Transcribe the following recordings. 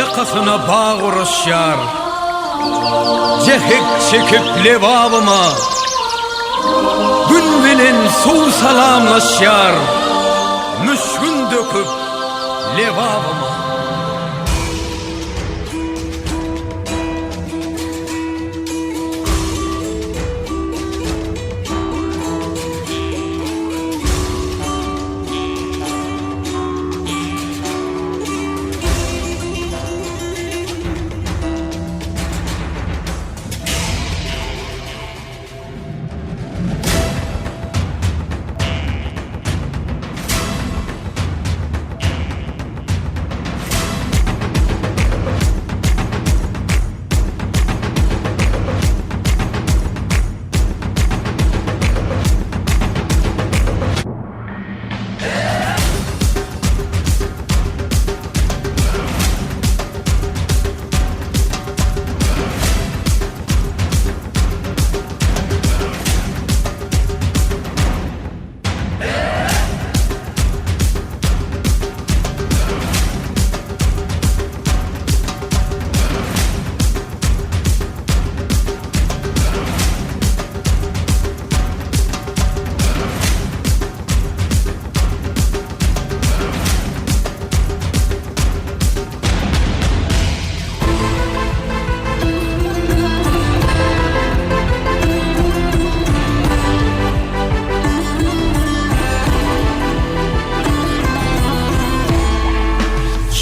Arkasyna bag oraşýar. Jähek çekip Lebabyma, Gün bilen suw salamlaşýar, Müşgün döküp Lebabyma.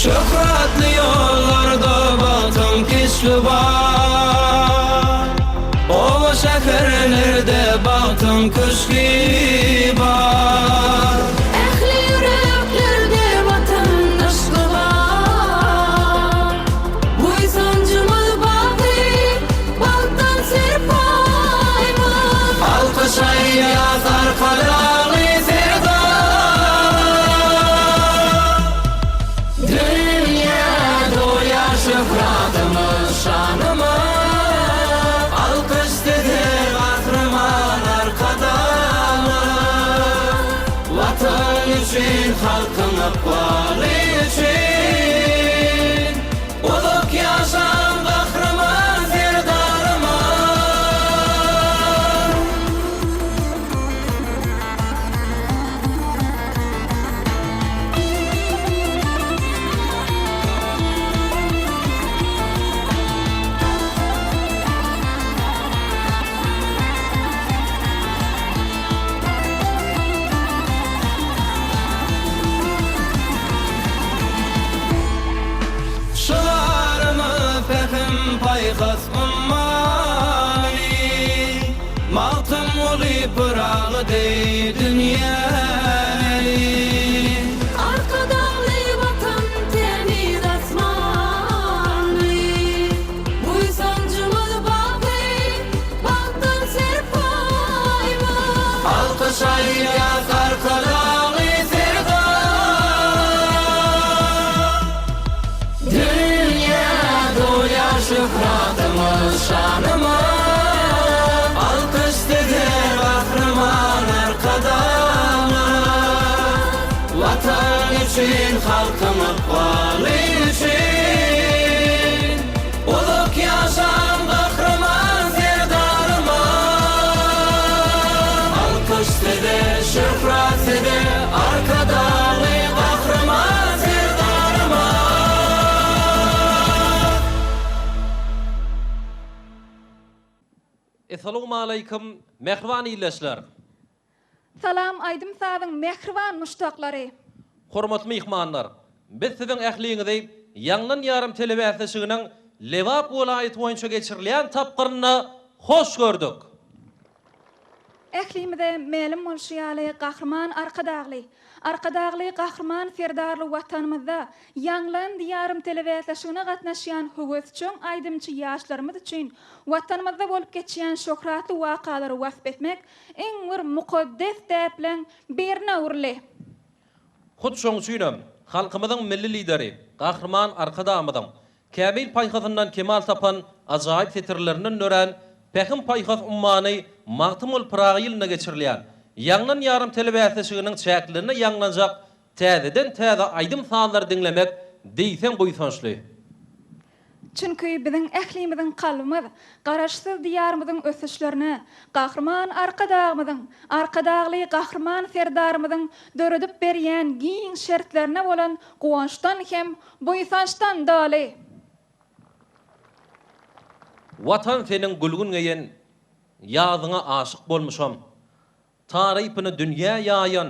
Şöhratly ýollarda bagtyň keşbi bar. Oba-şäherlerde bagtyň köşgi bar. Ähli ýüreklerde Watan yşky bar. Buýsanjymyz baky, bagtdan serpaýmyz. Alkyş aýdýas Arkadagly Serdar. Dünýä dolýar şöhratymyz, şanymyz. Alkyş size Gahryman Arkadagymyz. Watan üçin, halkyň ykbaly üçin. Uzak ýaşaň Gahryman Serdarymyz! Şygarymyz pähim-paýhas ummany, Magtymguly Pyragy deý dünýäni. Arkadagly Watan tämiz asmanly, Buýsanjymyz baky, bagtdan serpaýmyz. Alkyş aýdýas Arkadagly Serdar. Dünýä dolýar şöhratymyz, şanymyz. Alkyş size Gahryman Arkadagymyz. Watan üçin, halkyň ykbaly üçin. Uzak ýaşaň Gahryman Serdarymyz! Alkyş size, şöhrat size, Arkadagly Gahryman Serdarymyz! Essalawmaleýkim mähriban ildeşler! Salam aýdym-sazyň mähriban muşdaklary! Hormatly myhmanlar! Biz siziň ähliňizi Ýaňlan ýarym telebäsleşiginiň Lebap welaýaty boýunça geçirilýän tapgyrynda hoş gördük! Ählimize mälim bolşy ýaly, Gahryman Arkadagly, Arkadagly Gahryman Serdarly Watanymyzda Ýaňlan Diýarym telebäsleşigine gatnaşýan höwesjeň aýdymçy ýaşlarymyz üçin Watanymyzda bolup geçýän şöhratly wakalary wasp etmek iň bir mukaddes däpleň birine öwrüldi. Hut şoň üçinem, halkymyzyň Milli Lideri Gahryman Arkadagymyzyň kämil paýhasyndan kemal tapan ajaýyp setirlerinden dörän Pähim-paýhas ummany Magtymguly Pyragy ýylynda geçirilýän Ýaňlan ýarym telebäsleşiginiň çäklerinde ýaňlanjak täzeden-täze aýdym-sazlary diňlemek diýseň buýsançly. Çünki biziň ählimiziň kalbymyz Garaşsyz Diýarymyzyň ösüşlerine, Gahryman Arkadagymyzyň, Arkadagly Gahryman Serdarymyzyň döredip berýän giň şertlerine bolan guwançdan hem buýsançdan doly. Watan seniň gülgün geýen ýazyňa aşyk bolmuşam. Tarypyny dünýä ýaýan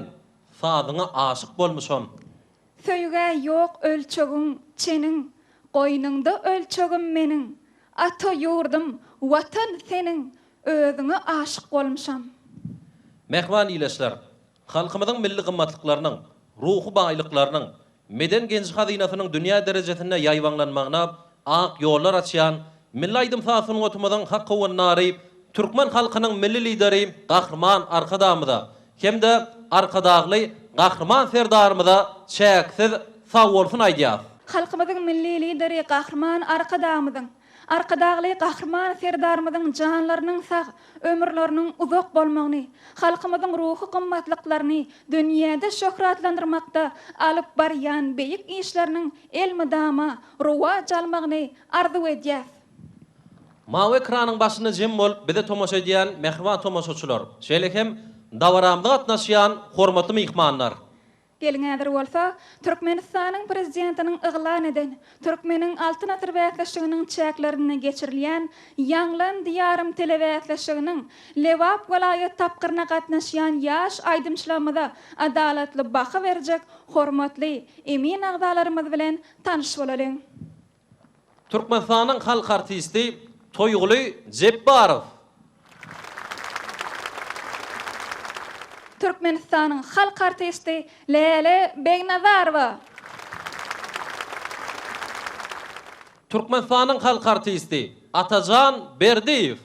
sazyňa aşyk bolmuşam. Söýgä ýok ölçegiň, çeniň, Goýnuňda ölçegim meniň. Ata ýurdum, Watan seniň, Özüňe aşyk bolmuşam. Mähriban ildeşler! Halkymyzyň milli gymmatlyklarynyň, ruhy baýlyklarynyň, meden genji-hazynasynyň dünýä derejesinde ýaýbaňlanmagyna ak ýollar açýan milli aýdym-saz sungatymyzyň hak howandary, türkmen halkynyň Milli Lideri Gahryman Arkadagymyza hem-de Arkadagly Gahryman Serdarymyza çäksiz sagbolsun aýdýas. Halkymyzyň Milli Lideri Gahryman Arkadagymyzyň Arkadagly Gahryman Serdarymyzyň janlarynyň sag, ömürleriniň uzak bolmagyny, halkymyzyň ruhy gymmatlyklaryny dünýäde şöhratlandyrmakda alyp barýan beýik işleriniň elmydama rowaç almagyny arzuw edýäs. Mawy ekranyň başynda jem bolup bize tomaşa edýän mähriban tomaşaçylar, şeýle hem dabaramyza gatnaşýan hormatly myhmanlar! Geliň häzir bolsa, Türkmenistanyň Prezidentiniň yglan eden Türkmeniň Altyn asyry bäsleşiginiň çäklerinde geçirilýän Ýaňlan Diýarym telebäsleşiginiň Lebap welaýat tapgyryna gatnaşýan ýaş aýdymçylarymyza adalatly baha berjek hormatly emin agzalarymyz bilen tanyş bolalyň. Türkmenistanyň halk artisti Toýguly Jepbarow. Türkmenistanyň halk artisti Läle Begnazarowa. Türkmenistanyň halk artisti Atajan Berdiýew.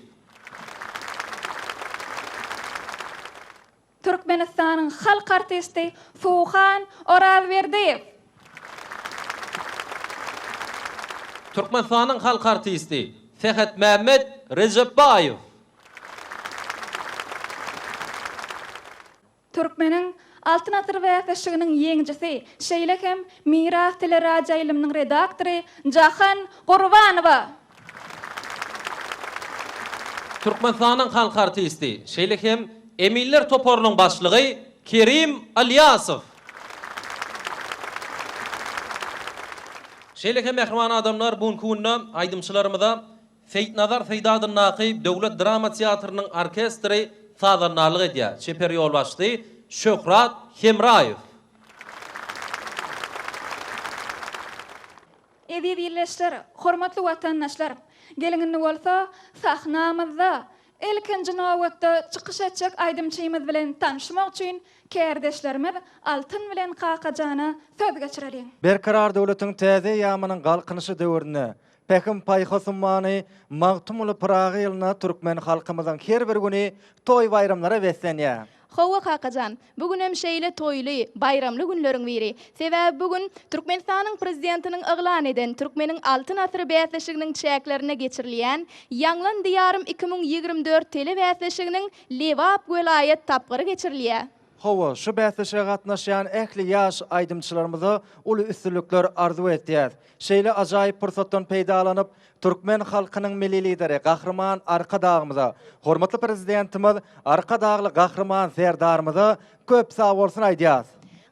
Türkmenistanyň halk artisti Suhan Orazberdiýew. Türkmenistanyň halk artisti Sähetmämmet Rejepbaýew. Türkmeniň Altyn asyr bäsleşiginiň ýeňijisi, şeýle hem Miras teleradioýaýlymynyň redaktory Jahan Gurbanowa. Türkmenistanyň halk artisti, şeýle hem eminler toparynyň başlygy Kerim Ylýasow. Şeýle hem mähriban adamlar bu günki günde aýdymçylarymyza Seýitnazar Seýdi adyndaky döwlet drama teatrynyň orkestri sazandarlyk edýär, çeper ýolbaşçysy Şöhrat Hemraýew. Eziz ildeşler, hormatly watandaşlar! Geliň indi bolsa sahnamyzda ilkinji nobatda çykyş etjek aýdymçymyz bilen tanyşmak üçin kärdeşlerimiz Altyn bilen Kakajana söz geçireliň. Berkarar döwletiň täze eýýamynyň Galkynyşy döwründe Pähim-paýhas ummany Magtymguly Pyragy ýylynda türkmen halkymyzyň her bir güni toý-baýramlara beslenýär. Hawa, kakajan, bu günem şeýle toýly, baýramly günleriň biri. Sebäbi bu gün Türkmenistanyň Prezidentiniň yglan eden Türkmeniň Altyn asyry bäsleşiginiň çäklerinde geçirilýän Ýaňlan Diýarym 2024 telebäsleşiginiň Lebap welaýat tapgyry geçirilýär. Hawa, şu bäsleşige gatnaşýan ähli ýaş aýdymçylarymyza uly üstünlikler arzuw etýäs. Şeýle ajaýyp pursatdan peýdalanyp, türkmen halkynyň Milli Lideri Gahryman Arkadagymyza, hormatly Prezidentimiz Arkadagly Gahryman Serdarymyza köp sagbolsun aýdýas.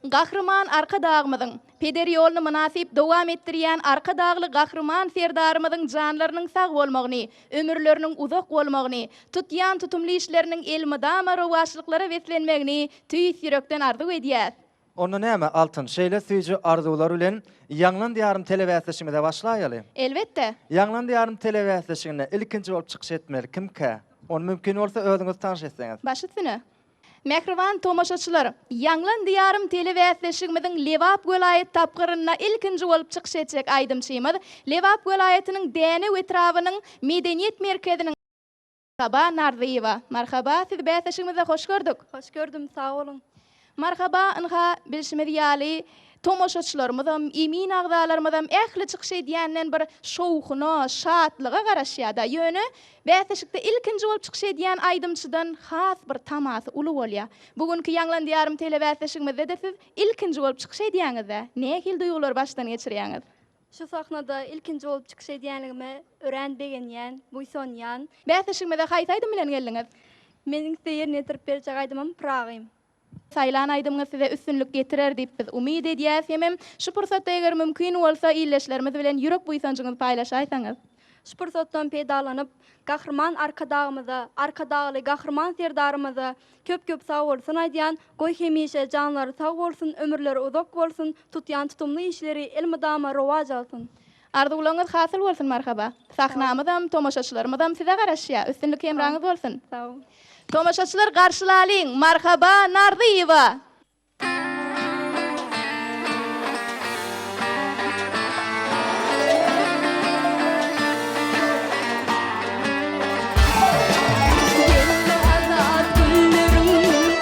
Gahryman Arkadagymyzyň, peder ýoluny mynasyp dowam etdirýän Arkadagly Gahryman Serdarymyzyň janlarynyň sag bolmagyny, ömürleriniň uzak bolmagyny, tutýan tutumly işleriniň elmydama rowaçlyklara beslenmegini tüýs ýürekden arzuw edýäs. Onda näme, Altyn, şeýle süýji arzuwlar bilen Ýaňlan Diýarym telebäsleşigimize başlaýaly. Elbetde. Ýaňlan Diýarym telebäsleşiginde ilkinji bolup çykyş etmeli kimkä? Ony mümkin bolsa özüňiz tanyş etseňiz. Baş üstüne. Mähriban tomaşaçylar, Ýaňlan Diýarym telebäsleşigimiziň Lebap welaýat tapgyrynda ilkinji bolup çykyş etjek aýdymçymyz Lebap welaýatynyň Dänew etrabynyň Medeniýet merkeziniň Marhaba Narlyýewa. Marhaba, sizi bäsleşigimizde hoş gördük. Hoş gördüm, sag boluň. Marhaba, ynha, bilşimiz ýaly, tomaşaçylarymyzam, emin agzalarymyzam ähli çykyş edýänden bir şowhuna, şatlyga garaşýar-da. Ýöne, bäsleşikde ilkinji bolup çykyş edýän aýdymçydan has bir tamasy uly bolýar. Bu günki Ýaňlan Diýarym telebäsleşigimizde-de siz ilkinji bolup çykyş edýäňiz-dä. Nähili duýgulary başdan geçirýäňiz? Şu sahnada ilkinji bolup çykyş edýänligime örän begenýän, buýsanýan. Bäsleşigimize haýsy aýdym bilen geldiňiz? Meniň size ýerine ýetirip berjek aýdymym Pyragym. Saýlan aýdymyňyz size üstünlik getirer diýip biz umyt edýäs hemem şu pursatda eger mümkin bolsa ildeşlerimiz bilen ýürek buýsanjyňyzy paýlaşaýsaňyz. Şu pursatdan peýdalanyp, Gahryman Arkadagymyza, Arkadagly Gahryman Serdarymyza köp-köp sagbolsun aýdýan, goý hemişe janlary sag bolsun, ömürleri uzak bolsun, tutýan tutumly işleri elmydama rowaç alsyn. Arzuwlaryňyz hasyl bolsun Marhaba. Sahnamyzam, tomaşaçylarymyzam size garaşýar. Üstünlik hemraňyz bolsun. Sag boluň. Tomaşaçylar garşylalyň Marhaba Narlyýewa! Geldi azat günleriň,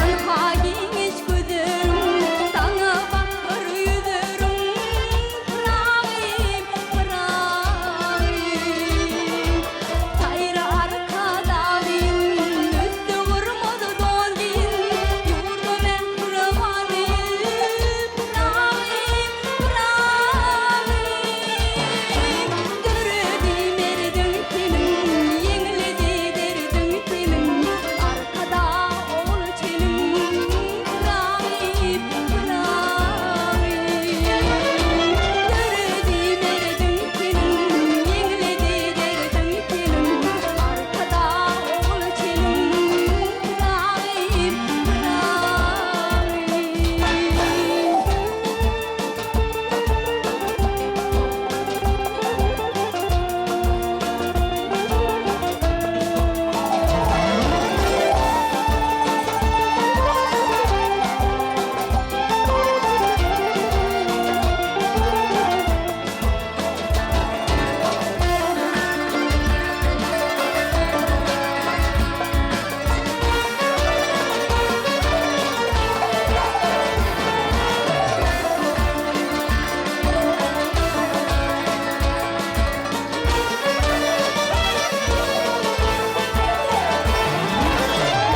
ynha giňiş güzeriň, Saňa bakar ýüzeriň, Pyragym, Pyragym. Saýra Arkadagym, üsti gyrmyzy don geýin, Ýurda mähriban il, Pyragym, Pyragym. Döredi merdiň seniň, ýeňledi derdiň seniň, Arkadag ogul çeniň, Pyragy, Pyragy. Döredi merdiň seniň, ýeňledi derdiň seniň, Arkadag ogul çeniň, Pyragy, Pyragy.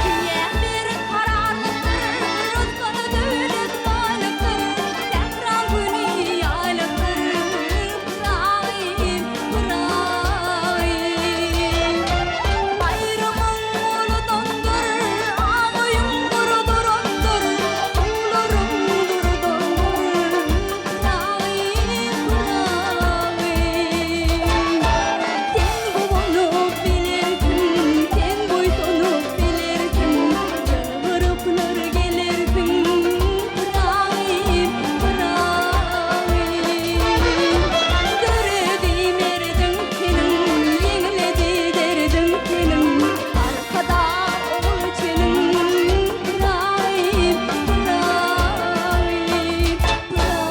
Dünýä bir kararlykdyr, Rysgaly döwlet baýlykdyr, Sähraň güni ýaýlykdyr, Pyragy, Pyragy. Baýramyň uludandyr, Ak öýüň gurudurandyr, Suwlaryň durudandyr, Pyragy, Pyragy. Sen guwanyp bilersiň, sen buýsanyp bilersiň, Ýylgyryplar gelersiň, Pyragy, Pyragy. Döredi merdiň seniň, ýeňledi derdiň seniň, Arkadag ogul çeniň, Pyragy, Pyragy, Pyragy.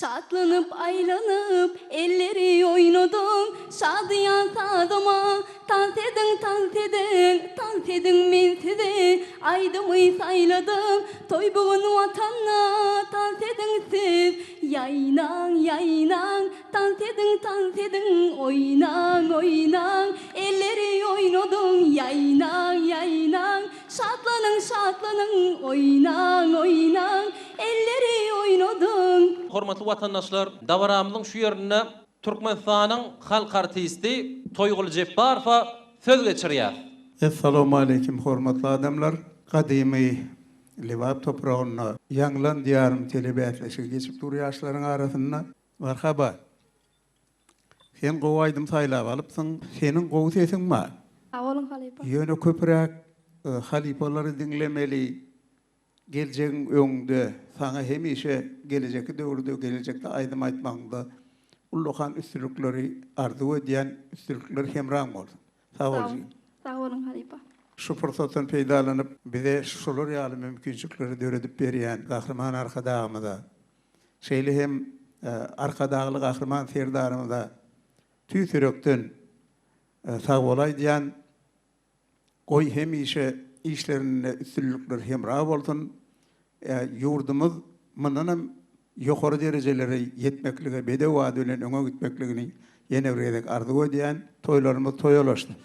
Şatlanyp aýlanyp elleri oýnadyň Şadyýan sazyma tans ediň tans ediň tans ediň men size aýdymy saýladym Toý bu gün Watanda tans ediň siz ýaýnaň ýaýnaň tans ediň tans ediň oýnaň oýnaň elleri oýnadyň ýaýnaň ýaýnaň Şatlanyň, şatlanyň, oýnaň, oýnaň, elleri oýnadyň. Hormatly watandaşlar, dabaramyzyň şu ýerinde Türkmenistanyň halk artisti Toýguly Jepbarowa söz geçirýäs. Essalawmaleýkim hormatly adamlar! Gadymy Lebap topragynda Ýaňlan Diýarym telebäsleşigi geçip dur ýaşlaryň arasynda. Marhaba. Sen gowy aýdym saýlap alypsyň. Seniň gowy sesiň bar. Sag boluň halypa. Ýöne köpüräk halypalary diňlemeli. Geljegiň öňde. Saňa hemişe gelejekki döwürde gelejekde aýdym aýtmagyňda ullakan üstünlikleri arzuw edýän. Üstünlikler hemraň bolsun. Sag bol jigim. Sag boluň halypa. Şu pursatdan peýdalanyp bize şular ýaly mümkinçilikleri döredip berýän Gahryman Arkadagymyza, Şeýle hem Arkadagly Gahryman Serdarymyza tüýs ýürekden sag bol aýdýan. Goý hemişe işlerinde üstünlikler hemra bolsun. Ýurdumyz mundanam ýokary derejelere ýetmeklige, bedew ady bilen öňe gitmekligini ýene bir gezek arzuw edýän. Toýlarymyz toýalaşsyn.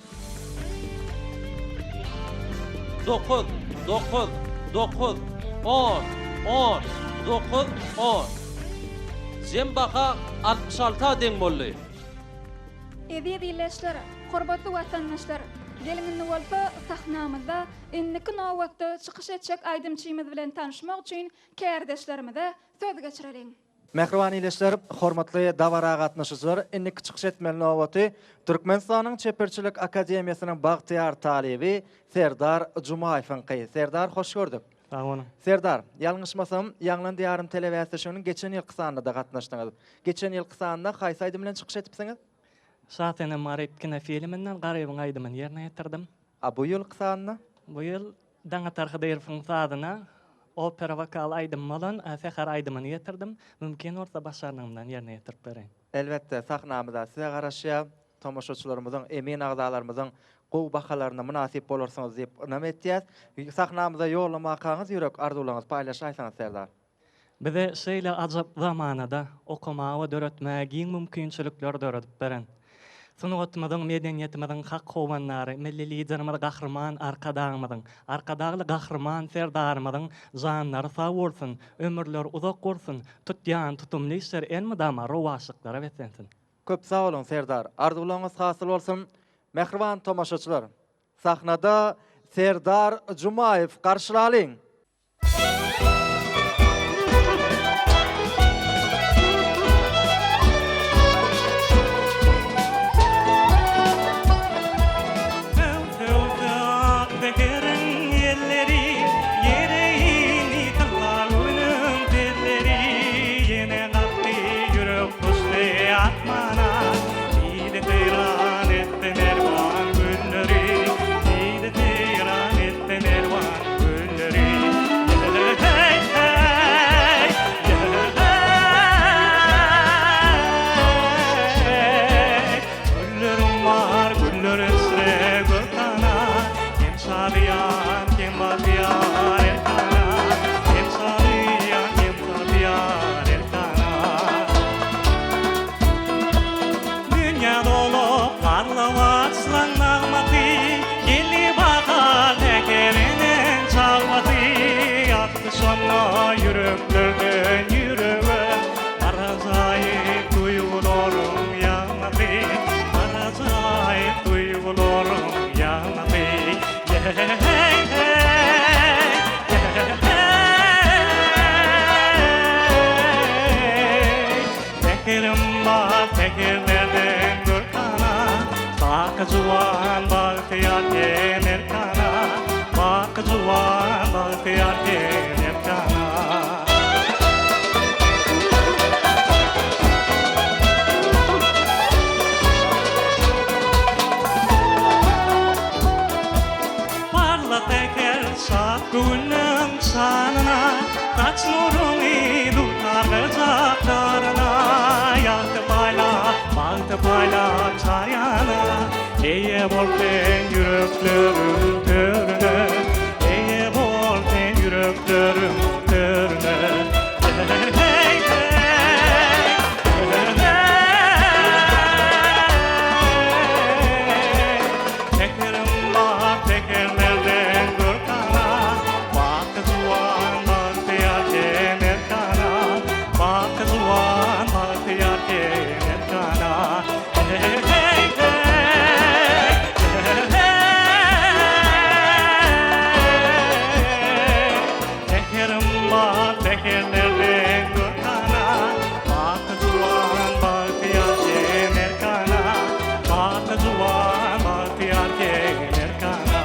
Dokuz, dokuz, dokuz, on, on, dokuz, on. Jem baha altmyş alta deň boldy. Eziz ildeşler, hormatly watandaşlar! Geliň indi bolsa sahnamyzda indiki nobatda çykyş etjek aýdymçymyz bilen tanyşmak üçin kärdeşlerimize söz geçireliň. Mähriban ildeşler, hormatly dabara gatnaşyjylar, indiki çykyş etmeli nobaty Türkmenistanyň Çeperçilik akademiýasynyň bagtyýar talyby Serdar Jumaýewiňky. Serdar, hoş gördük. Sag boluň. Serdar, ýalňyşmasam, Ýaňlan Diýarym telebäsleşiginiň geçen ýylky sanynda-da gatnaşdyňyz. Geçen ýylky sanda haýsy aýdym bilen çykyş edipsiňiz? Şasenem Maryp kinofilminden Garybyň aýdymyny ýerine ýetirdim. A bu ýylky sanda? Bu ýyl Daňatar Hydyrowyň sazyna opera wokal aýdymy bolan Säher aýdymyny ýetirdim. Mümkin bolsa başarnygymdan ýerine ýetirip bereýin. Elbetde, sahnamyza size garaşýar. Tomaşaçylarymyzyň, emin agzalarymyzyň gowy bahalaryna mynasyp bolarsyňyz diýip ynam etýäs. Sahnamyza ýollamakaňyz ýürek arzuwlaryňyzy paýlaşaýsaňyz Serdar. Bize şeýle ajap zamanada okamaga we döretmäge giň mümkinçilikleri döredip beren, sungatymyzyň, medeniýetimiziň hak howandary Milli Liderimiz Gahryman Arkadagymyzyň, Arkadagly Gahryman Serdarymyzyň janlary sag bolsun, ömürleri uzak bolsun, tutýan tutumly işleri elmydama rowaçlyklara beslensin! Köp sag boluň Serdar. Arzuwlaryňyz hasyl bolsun. Mähriban tomaşaçylar, sahnada Serdar Jumaýew garşylalyň! Öwse-öwse ak säheriň ýelleri, Ýere indi tylla günüň telleri. Ýene galkdy ýürek guşly asmana, Diýdi seýran etsin elwan gülleri, Diýdi seýran etsin elwan gülleri. Heý-heý, heý-heý. Gülleriň bar, güller içre görkana, Hem şadyýan, hem bagtyýar erkana, Hem şadyýan, hem bagtyýar erkana. Dünýä dolup garlawaçlaň nagmasy, Geldi bahar säheriniň çagmasy, Akdy şonda ýüreklerden ýürege, Bir ajaýyp duýgularyň ýagmasy, Bir ajaýyp duýgularyň ýagmasy. Säherim bar säherlerden görkana, Baky juwan bagtyýar hem erkana, Baky juwan bagtyýar hem erkana. Parla säher şat göwünliň şanyna, Saç nuruňy dutar gyjakdaryna, Ýagty paýla, bagty paýla çar ýana, Eýe bol sen ýürekleriň törüne, Eýe bol sen ýürekleriň törüne. Tekerim bar tekerlerden görkana, Baky juwan bagtyýar hem erkana, Baky juwan bagtyýar hem erkana. Tekerim bar tekerlerden görkana, Baky juwan bagtyýar hem erkana, Baky juwan bagtyýar hem erkana.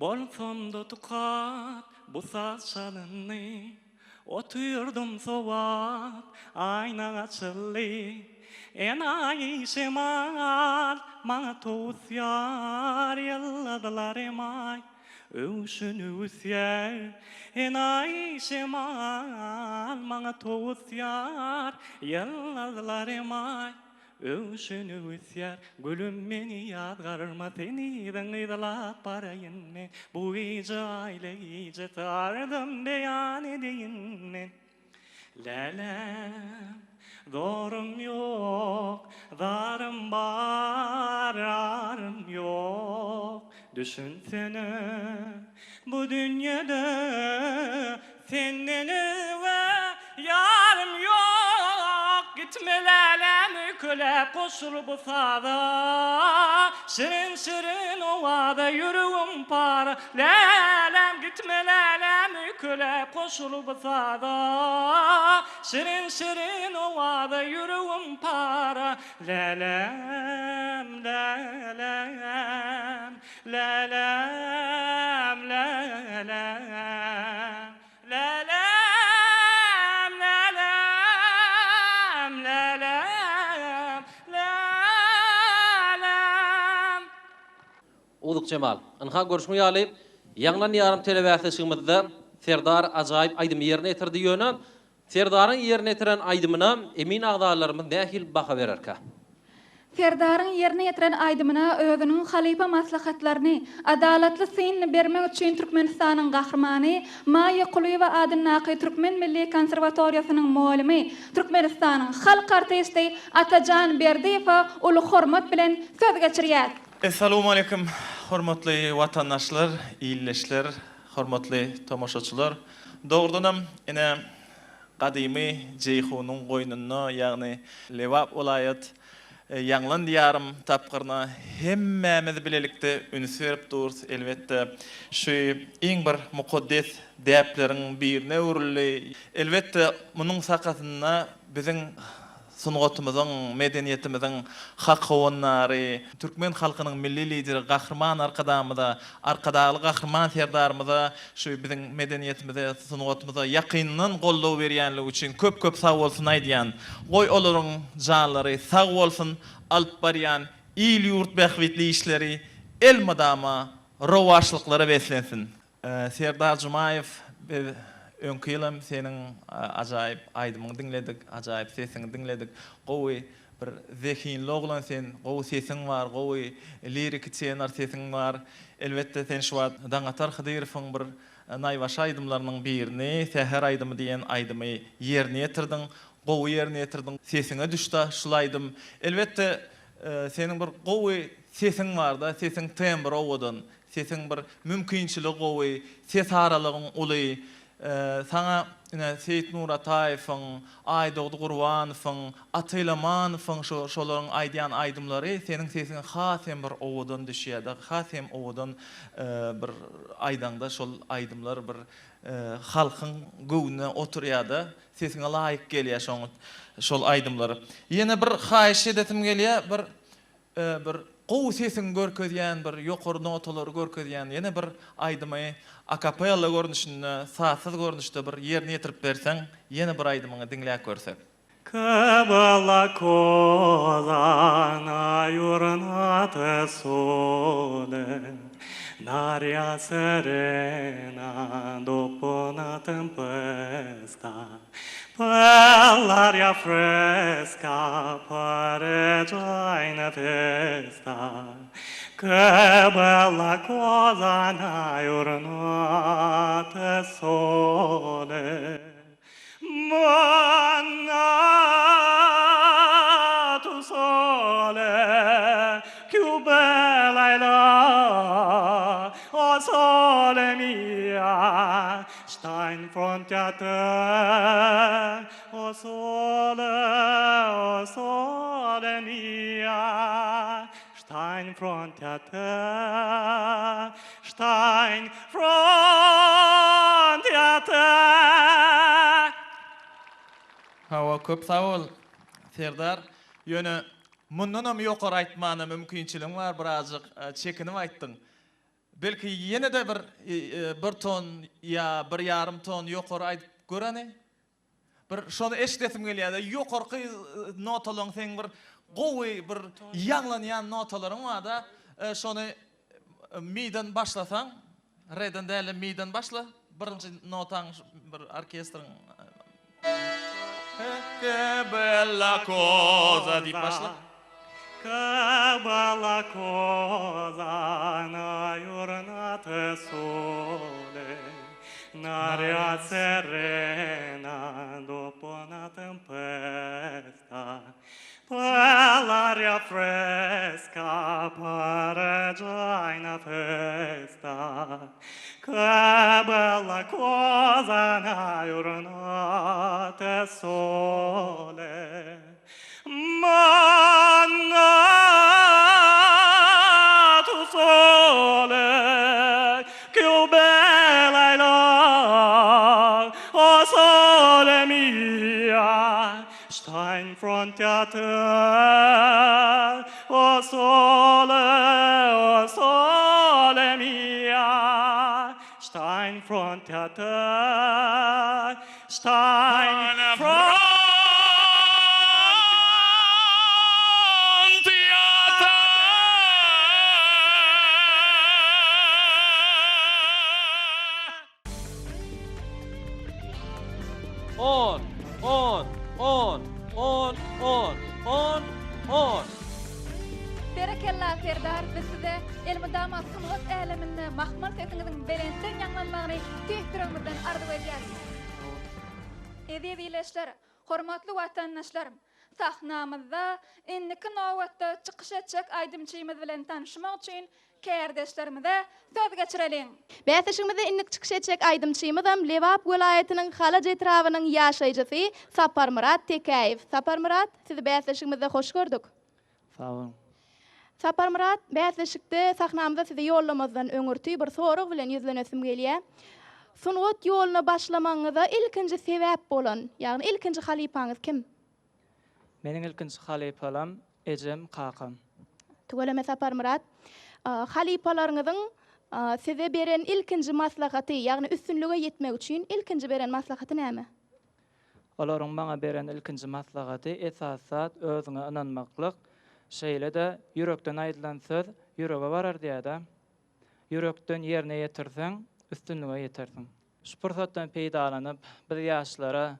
Bolsam-da tukat, bu saz çalyndy. Otyrdym sowap, aýna açyldy. Enaýy şemal maňa towusýar, Ýyldyzlar emaý öwşün öwüsýär. Enaýy şemal maňa towusýar, Ýyldyzlar emaý öwşün öwüsýär. Gülüm meni ýazgarma sen yzyň yzlap baraýyn men. Bu gije aýly gije sardym beýan edeýin men. Läläm, zorum ýok, zarym bar, arym ýok. Düşünsene, bu dünýede senden özge ýarym ýok. Gitme läläm öýkeläp goşul bu saza. Şirin-şirin owaza ýüregim para. Läläm gitme läläm öýkeläp goşul bu saza. Şirin-şirin owaza ýüregim para. Läläm, läläm, läläm, läläm. Läläm, läläm, läläm, läläm. Owzuk Jemal. Ynha görşüň ýaly, Ýaňlan ýarym telebäsleşigimizde Serdar ajaýyp aýdymy ýerine ýetirdi. Ýöne Serdaryň ýerine ýetiren aýdymyna emin agzalarymyz nähili baha bererkä? Serdaryň ýerine ýetiren aýdymyna özüniň halypa maslahatlaryny, adalatly synyny bermek üçin Türkmenistanyň Gahrymany Maýa Kulyýewa adyndaky Türkmen milli konserwatoriýasynyň mugallymy, Türkmenistanyň halk artisti Atajan Berdiýewe uly hormat bilen söz geçirýär. Essalawmaleýkim hormatly watandaşlar, ildeşler, hormatly tomaşaçylar. Dogrudanam ine gadymy Jeýhunyň goýnunda ýagny Lebap welaýat Ýaňlan diýarym tapgyryna hemmämiz bilelikde üns berip durus. Elbetde şu iň bir mukaddes däpleriň birine öwrüldi. Elbetde munuň sakasynda biziň Sungatymyzyň, medeniýetimiziň hak howandary, türkmen halkynyň Milli Lideri Gahryman Arkadagymyza, Arkadagly Gahryman Serdarymyza şu biziň medeniýetimize, sungatymyza ýakyndan goldaw berýänligi üçin köp-köp sagbolsun aýdýan. Goý olaryň janlary sag bolsun, alyp barýan il-ýurt bähbitli işleri elmydama rowaçlyklara beslensin! Serdar Jumaýew biz öňki ýylam seniň ajaýyp aýdymyňy diňledik, ajaýyp sesiňi diňledik. Gowy bir zehinli oglan sen, gowy sesiň bar, gowy liriki tenor sesiň bar. Elbetde sen şu wagt Daňatar Hydyrowyň bir naýbaşy aýdymlarynyň birini, Säher aýdymy diýen aýdymy ýerine ýetirdiň. Gowy ýerine ýetirdiň. Sesiňe düşdi şul aýdym. Elbetde seniň bir gowy sesiň barda, sesiň tembri owadan. Sesiň bir mümkinçiligi gowy, ses aralygyň uly. Saňa ine Seýitnur Ataýewiň, Aýdogdy Gurbanowyň, Ata Ilamanowyň şu şolaryň aýdýan aýdymlary seniň sesiňe has hem bir owadan düşýär-de, has hem owadan bir aýdaňda şol aýdymlar bir halkyň göwnüne oturýar-da, sesiňe laýyk gelýär şoň şol aýdymlar. Ýene bir haýyş edesim gelýär, bir Bir gowy sesiňi görkezýän bir ýokary notalary görkezýän ýene bir aýdymy akapella görnüşinde sazsyz görnüşde bir ýerine ýetirip berseň ýene bir aýdymyňy diňläp görsek. Che bella cosa na jurnata 'e sole, n'aria serena doppo na tempesta. Pe ll'aria fresca pare già in festa Che bella cosa na jurnata 'e sole Ma n'atu sole cchiù bella 'e llà 'O sole mio Sta in fronte a te, o sole, o sole mia, sta in fronte a te, sta in fronte a te. Hawa köp sag bol Serdar. Ýöne mundanam ýokary aýtmana mümkinçiligiň bar birazjyk çekinip aýtdyň. Belki ýene-de bir bir ton ýa bir ýarym ton ýokary aýdyp. Gör hany. Bir şony eşidesim gelýär-de, ýokarky notalaryň seň bir gowy bir ýaňlanýan notalaryň bar-da, şony miden başlasaň, re-den däl-de miden başla, birinji notaň bir orkestriň Che bella cosa diýip başla. Che bella cosa na jurnata 'e sole, n'aria serena doppo na tempesta, pe l'aria fresca pare già 'na festa. Che bella cosa na jurnata 'e sole. Ma n'atu sole cchiù bella 'e là, 'o sole mio sta in fronte a te, 'o sole, 'o sole mio sta in fronte a te. Sta in fronte a te. On, on, on, on, on, on, on. Berekella Serdar biz size elmydama sungat äleminde mahmal sesiňiziň belentden ýaňlanmagyny tüýs ýüregimizden arzuw edýäris. Eziz ildeşler, hormatly watandaşlar! Sahnamyzda indiki nobatda çykyş etjek aýdymçymyz bilen tanyşmak üçin kärdeşlerimize söz geçireliň. Bäsleşigimizde indiki çykyş etjek aýdymçymyzam Lebap welaýatynyň Halaç etrabynyň ýaşaýjysy Saparmyrat Tekäýew. Saparmyrat, sizi bäsleşigimizde hoş gördük. Sag boluň. Saparmyrat, bäsleşikde sahnamyza sizi ýollamazdan öňürti bir sorag bilen ýüzlenesim gelýär. Sungat ýoluna başlamagyňyza ilkinji sebäp bolan, ýagny ilkinji halypaňyz kim? Meniň ilkinji halypalam ejem, kakam. Tüweleme Saparmyrat. Halypalaryňyzyň size beren ilkinji maslahaty, ýagny üstünlige ýetmek üçin ilkinji beren maslahaty näme? Olaryň maňa beren ilkinji maslahaty, esasy zat özüňe ynanmaklyk, şeýle-de ýürekden aýdylan söz ýürege barar diýýär-dä. Ýürekden ýerine ýetirseň, üstünlige ýetersiň. Şu pursatdan peýdalanyp, biz ýaşlara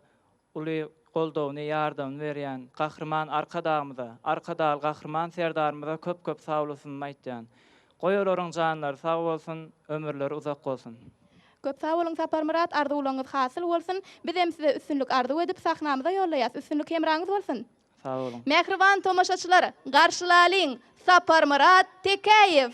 uly goldawyny, ýardamyny berýän Gahryman Arkadagymyza, Arkadagly Gahryman Serdarymyza köp-köp sagbolsunymy aýtýan. Goý olaryň janlary sag bolsun, ömürleri uzak bolsun. Köp sag boluň Saparmyrat arzuwlaryňyz hasyl bolsun bizem size üstünlik arzuw edip sahnamyza ýollaýas üstünlik hemraňyz bolsun. Sag boluň. Mähriban tomaşaçylar garşylalyň Saparmyrat Tekäýew.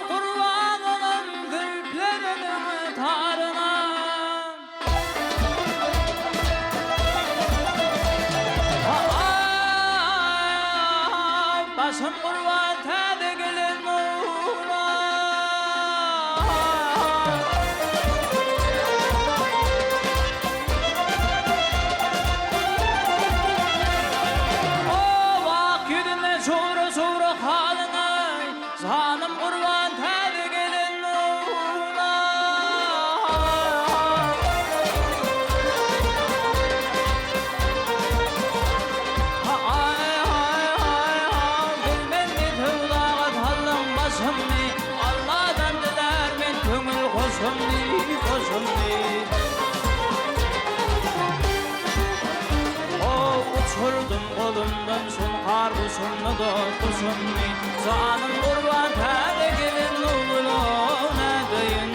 Gurban olam zülpleriniň taryna. Başym gurban täze gelen nura. Ak ýüzünde şowra-şowra halyňa, Janym gurban täze gelen nura. Bilmen söwdaga saldyň başymny, Alladan dilär men köňül hoşumny, hoşumny. How uçurdym golumdan şuňkar guşumny dost guşumny, Janym gurban täze gelin ogul-ow nädeýin.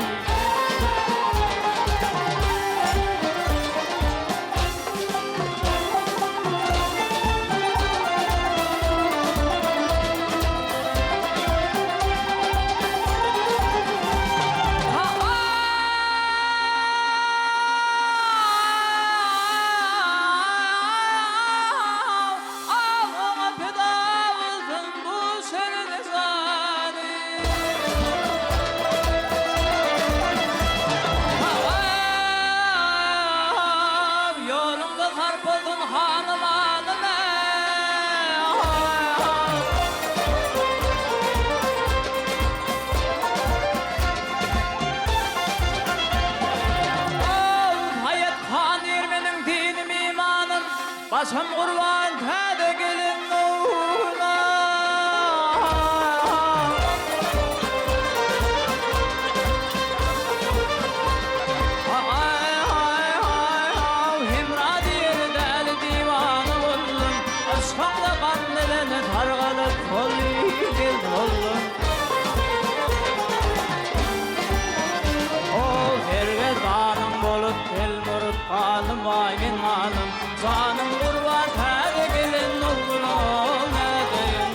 Başym gurban täze gelin ugruna. Hemra diýer däli diwana boldum, Yşkyňda gam bilen sargalyp soldy boldum. O sergezdanym bolup telmuryp galdym waý men galdym Janym gurban täze gelen ogluna nädeýin.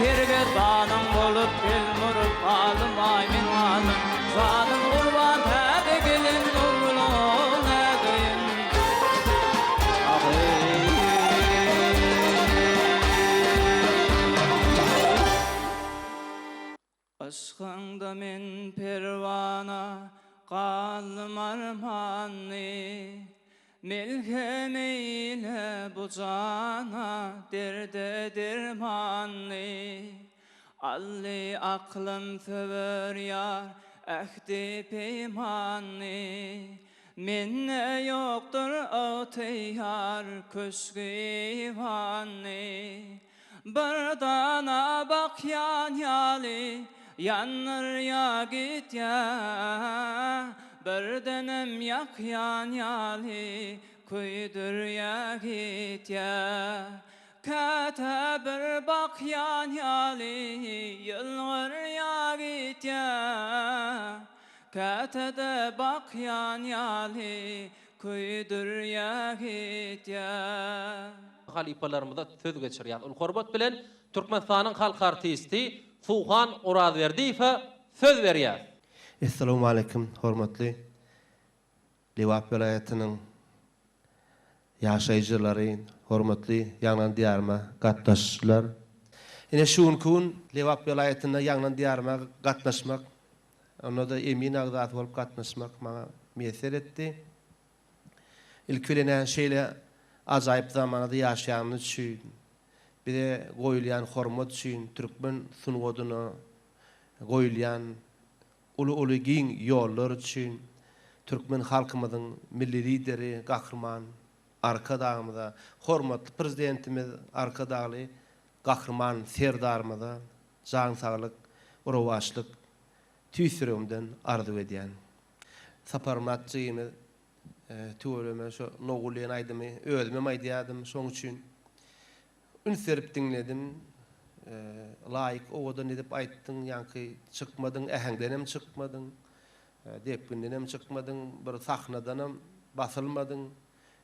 Sergezdanym bolup telmuryp galdym aý men galdym Janym gurban täze gelin ogluna nädeýin Yşkyňda men perwana galdym armanly, Melhem eýle bu jana derde dermanly. Aldy aklym söwer ýar ähdi-peýmanly, Mende ýokdur ygtyýar köşgi-eýwanly. Bir dana bakýan ýaly ýandyrýa gitýä, Birdenem ýakýan ýaly köýdürýä gitýä. Käte bir bakýan ýaly ýylgyrýa gitýä, Käte-de bakýan ýaly Köýdürýä gitýä. Halypalarymyza söz geçirýär. Uly hormat bilen Türkmenistanyň halk artisti Suhan Orazberdiýewe söz berýäs. Essalawmaleýkim hormatly Lebap welaýatynyň ýaşaýjylary, hormatly Ýaňlan Diýaryma gatnaşyjylar! Ine şu günki gün Lebap welaýatynda Ýaňlan Diýaryma gatnaşmak Onda-da emin agzasy bolup gatnaşmak maňa miýesser etdi. Ilki bilen-ä şeýle ajaýyp zamanada ýaşaýanymyz üçin, bize goýulýan hormat üçin, türkmen sungatyna goýulýan uly-uly giň ýollar üçin türkmen halkymyzyň Milli Lideri Gahryman Arkadagymyza, hormatly Prezidentimiz Arkadagly Gahryman Serdarymyza Jan saglyk, rowaçlyk tüýs ýüregimden arzuw edýän. Saparmyrat jigimiz tüweleme şo Nowgül diýen aýdymy özümem aýdýardym şoň üçin üns berip diňledim. Laýyk owadan edip aýtdyň ýaňky çykmadyň äheňdenem çykmadyň depgindenem çykmadyň bir sahnadanam basylmadyň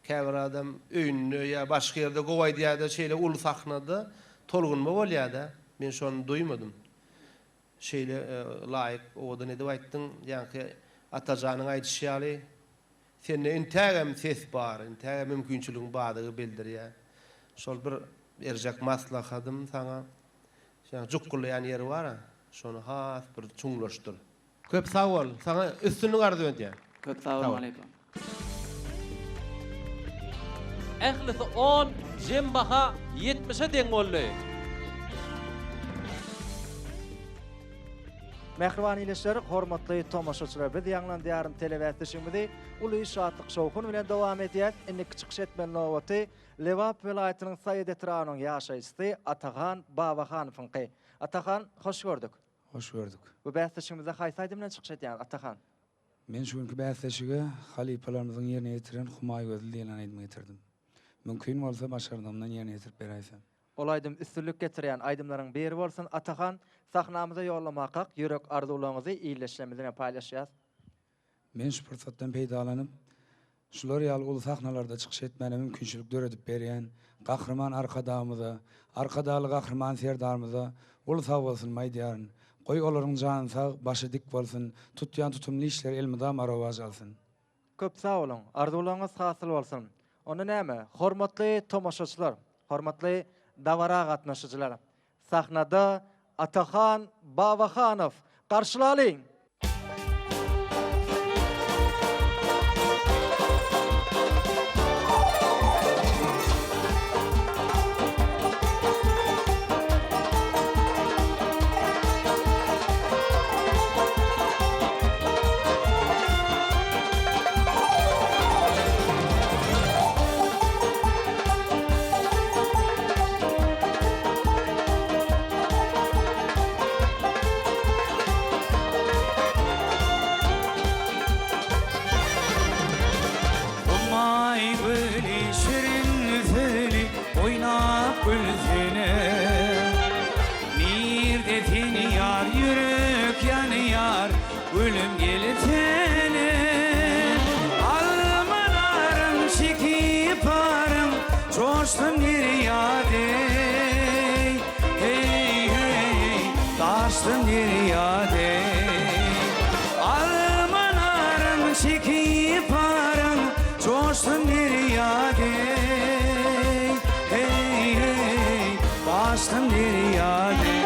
Käbir adam öýünde ýa başga ýerde gowy aýdýada şeýle uly sahnada tolgunma bolýada men şony duýmadym. Şeýle laýyk owadan edip aýtdyň ýaňky Atajanyň aýdyşy ýaly sende intägem ses bar intägem mümkinçiligiň bardygy bildirýä. Şol bir berjek maslahadym saňa şeýle jukgulaýan ýeri bara şony has bir çuňlaşdyr. Köp sag bol. Saňa üstünlik arzuw edýän. Köp sag boluň halypa. Ählisi on, jem baha ýetmişe deň boldy. Mähriban ildeşler, hormatly tomaşaçylar, biz Ýaňlan Diýarym telebäsleşigimizi uly şatlyk-şowhun bilen dowam edýäs. Indiki çykyş etmeli nobaty Lebap welaýatynyň Saýat etrabynyň ýaşaýjysy Atahan Babahanowyňky. Atahan, hoş gördük. Hoş gördük. Bu bäsleşigimizde haýsy aýdym bilen çykyş edýäňiz, Atahan? Men şu günki bäsleşige halypalarymyzyň ýerine ýetiren Humaý gözli diýen aýdymy getirdim. Mümkin bolsa başardygymdan ýerine ýetirip beräýsem. Ol aýdym üstünlik getirýän aýdymlaryň biri bolsun, Atahan. Sahnamyza ýollamakak ýürek arzuwlaryňyzy ildeşlerimiz bilen paýlaşýas. Men şu pursatdan peýdalanyp, şular ýaly uly sahnalarda çykyş etmäne mümkinçilik döredip berýän Gahryman Arkadagymyza, Arkadagly Gahryman Serdarymyza uly sagbolsunymy aýdýaryn. Goý, olaryň jany sag, başy dik bolsun, tutýan tutumly işleri elmydama rowaç alsyn. Köp sag boluň! Arzuwlaryňyz hasyl bolsun! Onda näme, hormatly tomaşaçylar! Hormatly dabara gatnaşyjylar, sahnada Atahan Babahanow garşylalyň! Humaý güli şirin sözi oýnap gülsene. Nirde sen ýar ýürek ýanýar gülüm gelsene. Almalarym çekip arym joşsun derýa deý. Heý heý daşsyn derýa deý. Almalarym çekip arym joşsun derýa deý. Heý heý daşsyn derýa deý.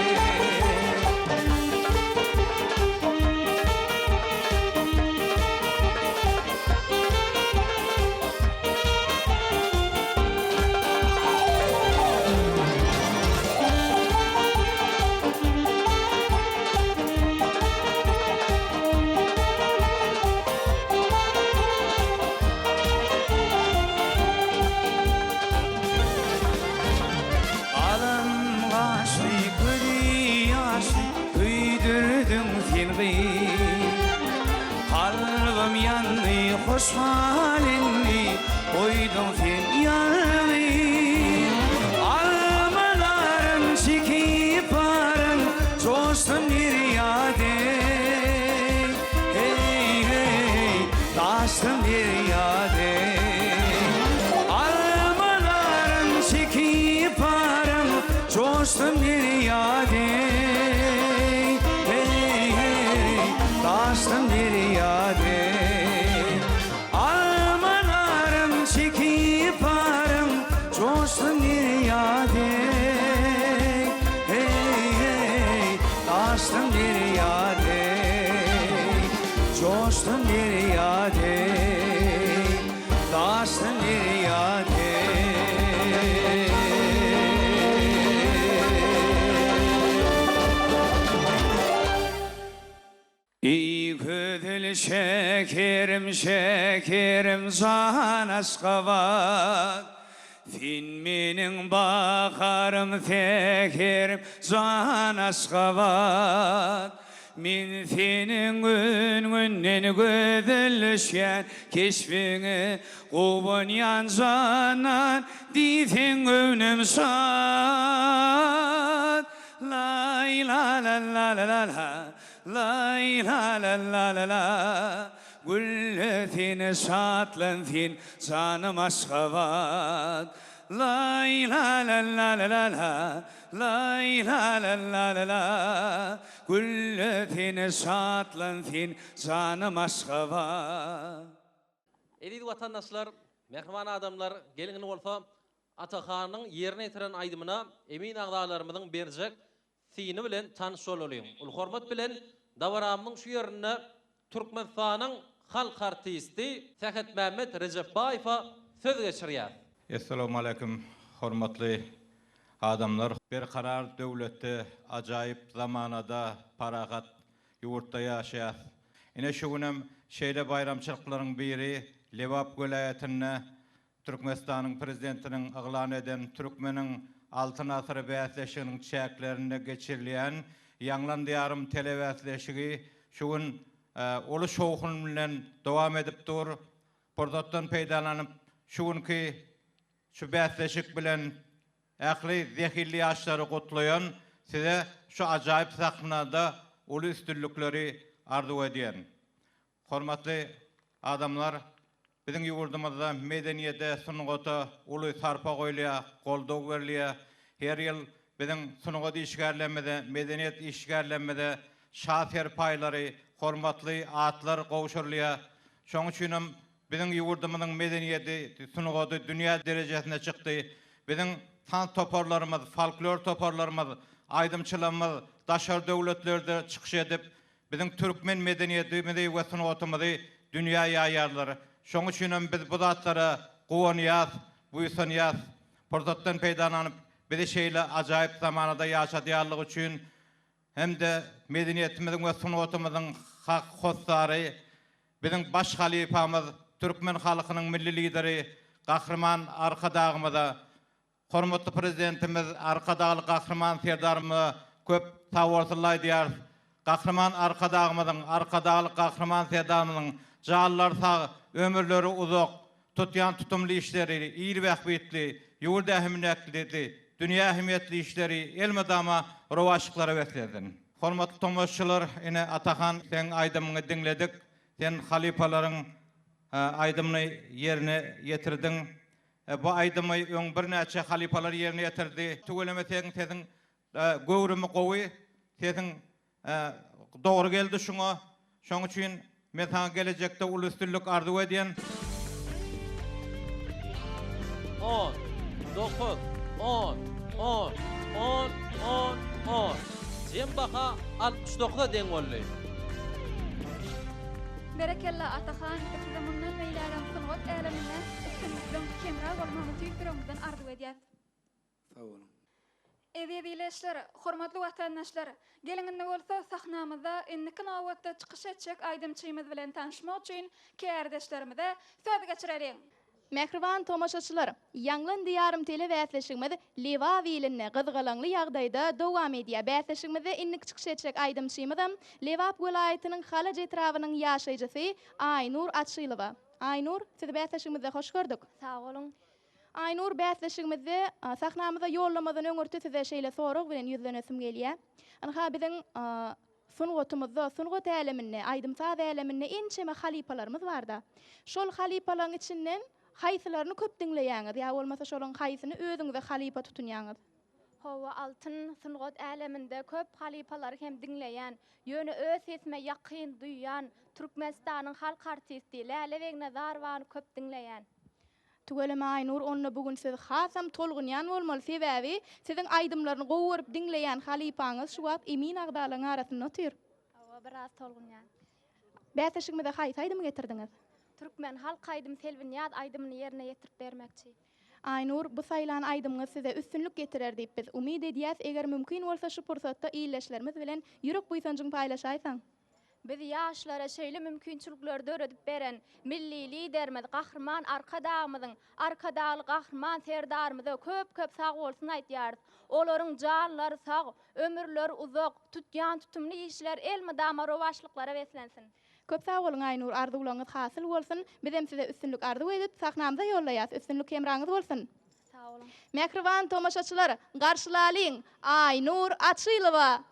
Galam gaşly, gözi ýaşly, köýdürdiň sen gyz. Kalbym ýandy, hoş gal indi, goýduň sen ýalňyz. Almalarym çekip baryn, joşdum derýa deý. Heý, heý, daşdym derýa deý. Almalarym çekip baryn, joşdum derýa deý. Heý, heý, daşdym derýa deý. Almalarym çekip baryn, joşdum derýa deý. Heý, heý, daşdym derýa deý. Joşdum derýa deý, daşdym derýa deý. Eý gözel şekerim şekerim jan Aşgabat Sen meniň baharym säherim jan Aşgabat Men seniň gün-günden gözelleşýän keşbiňe guwanýan janan diýseň göwnüm şat Laý la la la la la la Laý la la la la la Gülle sen şatlan sen janym Aşgabat Laý la la la la la la Laý la la la la la Gülle sen şatlan sen janym Aşgabat. Eziz watandaşlar, mähriban adamlar, geliň indi bolsa Atahanyň ýerine ýetiren aýdymyna emin agzalarymyzyň berjek syny bilen tanyş bolalyň. Uly hormat bilen dabaramyzyň şu ýerinde Türkmenistanyň halk artisti Sähetmämmet Rejepbaýewe söz geçirýäs. Essalawmaleýkim hormatly adamlar. Berkarar döwletde ajaýyp zamanada parahat ýurtda ýaşaýas. Ine şu günem şeýle baýramçylyklaryň biri Lebap welaýatynda Türkmenistanyň Prezidentiniň yglan eden Türkmeniň Altyn asyry bäsleşiginiň çäklerinde geçirilýän Ýaňlan Diýarym telebäsleşigi şu gün uly şowhun bilen dowam edip dur. Pursatdan peýdalanyp, şu günki şu bäsleşik bilen ähli zehinli ýaşlary gutlaýan, size şu ajaýyp sahnada uly üstünlikleri arzuw edýän. Hormatly adamlar, biziň ýurdumyzda medeniýete, sungata uly sarpa goýulýar, goldaw berilýär. Her ýyl biziň sungat işgärlerimize, medeniýet işgärlerimize şa serpaýlary, hormatly atlar gowşurylýar. Şonuň üçin hem biziň ýurdumyzyň medeniýeti, sungaty dünýä derejesine çykdy. Biziň. tans toparlarymyz, folklor toparlarymyz, aýdymçylarymyz daşary döwletlerde çykyş edip, biziň türkmen medeniýetimizi we sungatymyzy dünýä ýaýýarlar. Şonuň üçinem biz bu zatlara guwanýas, buýsanýas. Pursatdan peýdalanyp, bizi şeýle ajaýyp zamanada ýaşadýanlygy üçin hem-de medeniýetimiziň we sungatymyzyň hak hossary, biziň baş halypamyz, türkmen halkynyň Milli Lideri Gahryman Arkadagymyza, hormatly Prezidentimiz Arkadagly Gahryman Serdarymyza köp sagbolsunlar aýdýarys. Gahryman Arkadagymyzyň, Arkadagly Gahryman Serdarymyzyň janlary sag, ömürleri uzak, tutýan tutumly işleri il bähbitli, ýurt ähmiýetli, dünýä ähmiýetli işleri elmydama rowaçlyklara beslensin. Hormatly tomaşaçylar, ine Atahan seň aýdymyňy diňledik. Sen halypalaryň aýdymyny ýerine ýetirdiň. Bu aýdymy öň birnäçe halypalar ýerine ýetirdi. Tüweleme seň sesiň göwrümi gowy, sesiň dogry geldi şuňa. Şoň üçin men saňa gelejekde uly üstünlik arzuw edýän. On, dokuz, on, on, on, on, on. Jem baha 69-a deň boldy. Berekella Atahan biz size mundan beýlägem sungat äleminde üstünlikleň hemra bolmagyny tüýs ýüregimizden arzuw edýäs. Sag boluň. Eziz ildeşler, hormatly watandaşlar, geliň indi bolsa sahnamyzda indiki nobatda çykyş etjek aýdymçymyz bilen tanyşmak üçin kärdeşlerimize söz geçireliň. Mähriban tomaşaçylar, Ýaňlan Diýarym tele bäsleşigimiz Lebap ilinde gyzgalaňly ýagdaýda dowam edýär. Bäsleşigimizde indiki çykyş etjek aýdymçymyzam Lebap welaýatynyň Halaç etrabynyň ýaşaýjysy Aýnur Açylowa. Aýnur, sizi bäsleşigimizde hoş gördük. Sag boluň. Aýnur, bäsleşigimizde sahnamyza ýollamadan öňürti size şeýle sorag bilen ýüzlenesim gelýär. Ynha, biziň sungatymyzda, sungat äleminde, aýdym-saz äleminde ençeme halypalarymyz bar-da. Şol halypalaryň içinden haýsylaryny köp diňleýäňiz ýa bolmasa şolaryň haýsyny özüňize halypa tutunýaňyz? Hawa, Altyn, sungat äleminde köp halypalary hem diňleýän, ýöne öz sesime ýakyn duýýan Türkmenistanyň halk artisti Läle Begnazarowany köp diňleýän. Tüweleme Aýnur onda bu gün siz hasam tolgunýan bolmaly sebäbi siziň aýdymlaryny gowy görüp diňleýän halypaňyz şu wagt emin agzalaryň arasynda otyr. Hawa biraz tolgunýan. Bäsleşigimize haýsy aýdymy getirdiňiz? Türkmen halk aýdymy Selbinýaz aýdymyny ýerine ýetirip bermekçi. Aýnur bu saýlan aýdymyňyz size üstünlik getirer diýip biz umyt edýäs eger mümkin bolsa şu pursatda ildeşlerimiz bilen ýürek buýsanjyňy paýlaşaýsaň. Biz ýaşlara şeýle mümkinçilikleri döredip beren Milli Liderimiz Gahryman Arkadagymyzyň, Arkadagly Gahryman Serdarymyza köp-köp sagbolsun aýdýarys. Olaryň janlary sag, ömürleri uzak, tutýan tutumly işleri elmydama rowaçlyklara beslensin. Köp sag boluň Aýnur arzuwlaryňyz hasyl bolsun, bizem size üstünlik arzuw edip sahnamyza ýollaýas, üstünlik hemraňyz bolsun. Sag boluň. Mähriban tomaşaçylar, garşylalyň Aýnur Açylowa!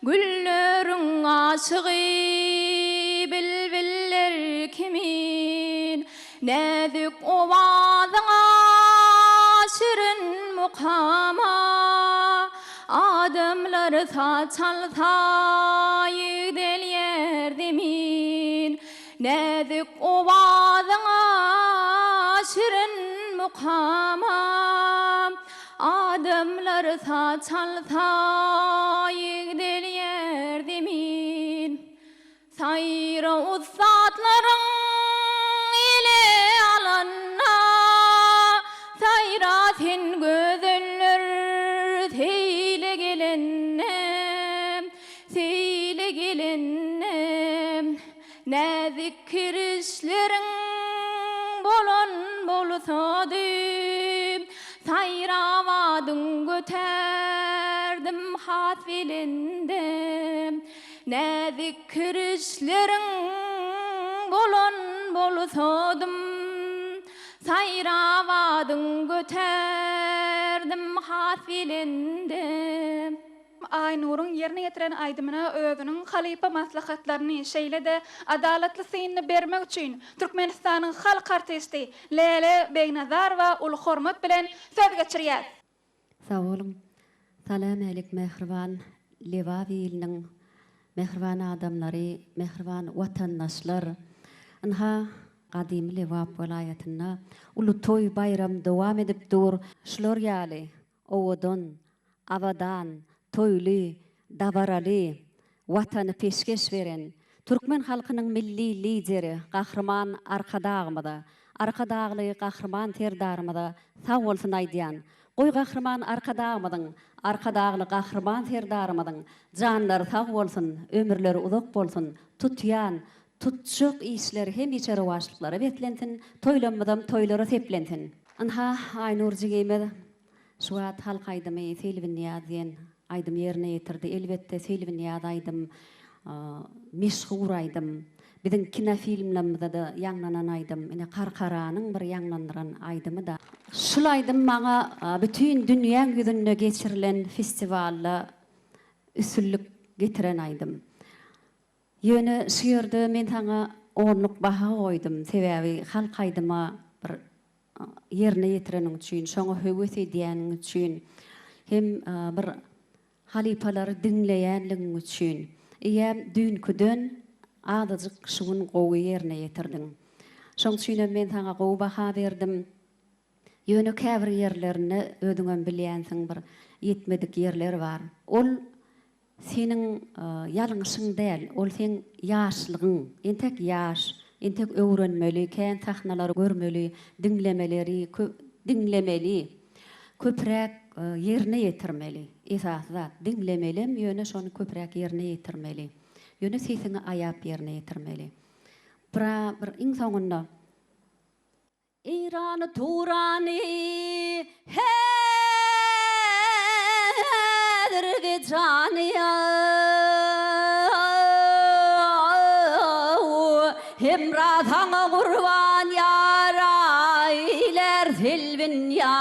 Gülleriň aşygy bilbiller kimin, Näzik owazyňa, şirin mukama, Adamlar saz çalsa, ýigdelýär zemin. Näzik owazyňa, şirin mukama, Adamlar saz çalsa, ýigdelýär zemin. Saýra ussatlaryň ele alanda, Saýra sen gözeller seýle gelende, Seýle gelende. Näzik kirişleriň bolan bolsady, Saýrap adyň götärdim has belende. Näzik kirişleriň bolan bolsadym, Saýrap adyň götärdim has belende. Aýnuryň ýerine ýetiren aýdymyna özüniň halypa maslahatlaryny, şeýle-de adalatly synyny bermek üçin Türkmenistanyň halk artisti Läle Begnazarowa uly hormat bilen söz geçirýär. Sag boluň. Salam-älik mähriban Lebap iliniň mähriban adamlary, mähriban watandaşlar. Ynha, gadymy Lebap welaýatynda uly toý, baýram dowam edip dur. Şular ýaly Owadan, abadan, toýly, dabaraly Watany peşgeş beren türkmen halkynyň Milli Lideri Gahryman Arkadagymyza, Arkadagly Gahryman Serdarymyza sag bolsun aýdýan. Goý Gahryman Arkadagymyzyň, Arkadagly Gahryman Serdarymyzyň janlary sag bolsun, ömürleri uzak bolsun, tutýan, tutjak işleri hemişe rowaçlyklara beslensin, toýlamyzam toýlara seplensin! Ynha, Aýnur jigimiz şu wagt halk aýdymy Selbinýaz diýen aýdymy ýerine ýetirdi. Elbetde, Selbinýaz aýdym meşhur aýdym. Biziň kinofilmlerimizde-de ýaňlanan aýdym. Ine, Karkaranyň bir ýaňlandyran aýdymy-da. Şul aýdym maňa bütin dünýäň ýüzünde geçirilen festiwalda üstünlik getiren aýdym. Ýöne şu ýerde men saňa onluk baha goýdum, sebäbi halk aýdyma bir ýerine ýetireniň üçin, şoňa höwes edýäniň üçin hem bir halypalary diňleýänligiň üçin. Eýýäm düýnküden azajyk şu gün gowy ýerine ýetirdiň. Şoň üçinem men saňa gowy baha berdim. Ýöne käbir ýerlerinde özüňem bilýänsiň bir ýetmedik ýerler bar. Ol Seniň ýalňyşyň däl, ol seň ýaşlygyň. Entek ýaş, entek öwrenmeli, kän sahnalary görmeli, diňlemeleri, diňlemeli, köpräk ýerine ýetirmeli. Esasy zat, diňlemelem, ýöne şony köpräk ýerine ýetirmeli. Ýöne sesiňi aýap ýerine ýetirmeli. Bra bir iň soňunda. Eýrany Turany Häzirbegjany Hemra saňa gurban ýar eýlär selbin ýaz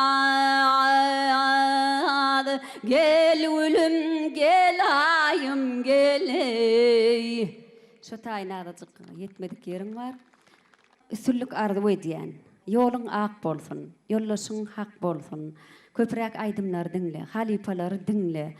Gel gülüm gel aýym gel eý Şo taýyn azajyk ýetmedik ýeriň bar. Üstünlik arzuw edýän. Ýoluň ak bolsun. Ýoldaşyň hak bolsun. Köpräk aýdymlary diňle. Halypalary diňle.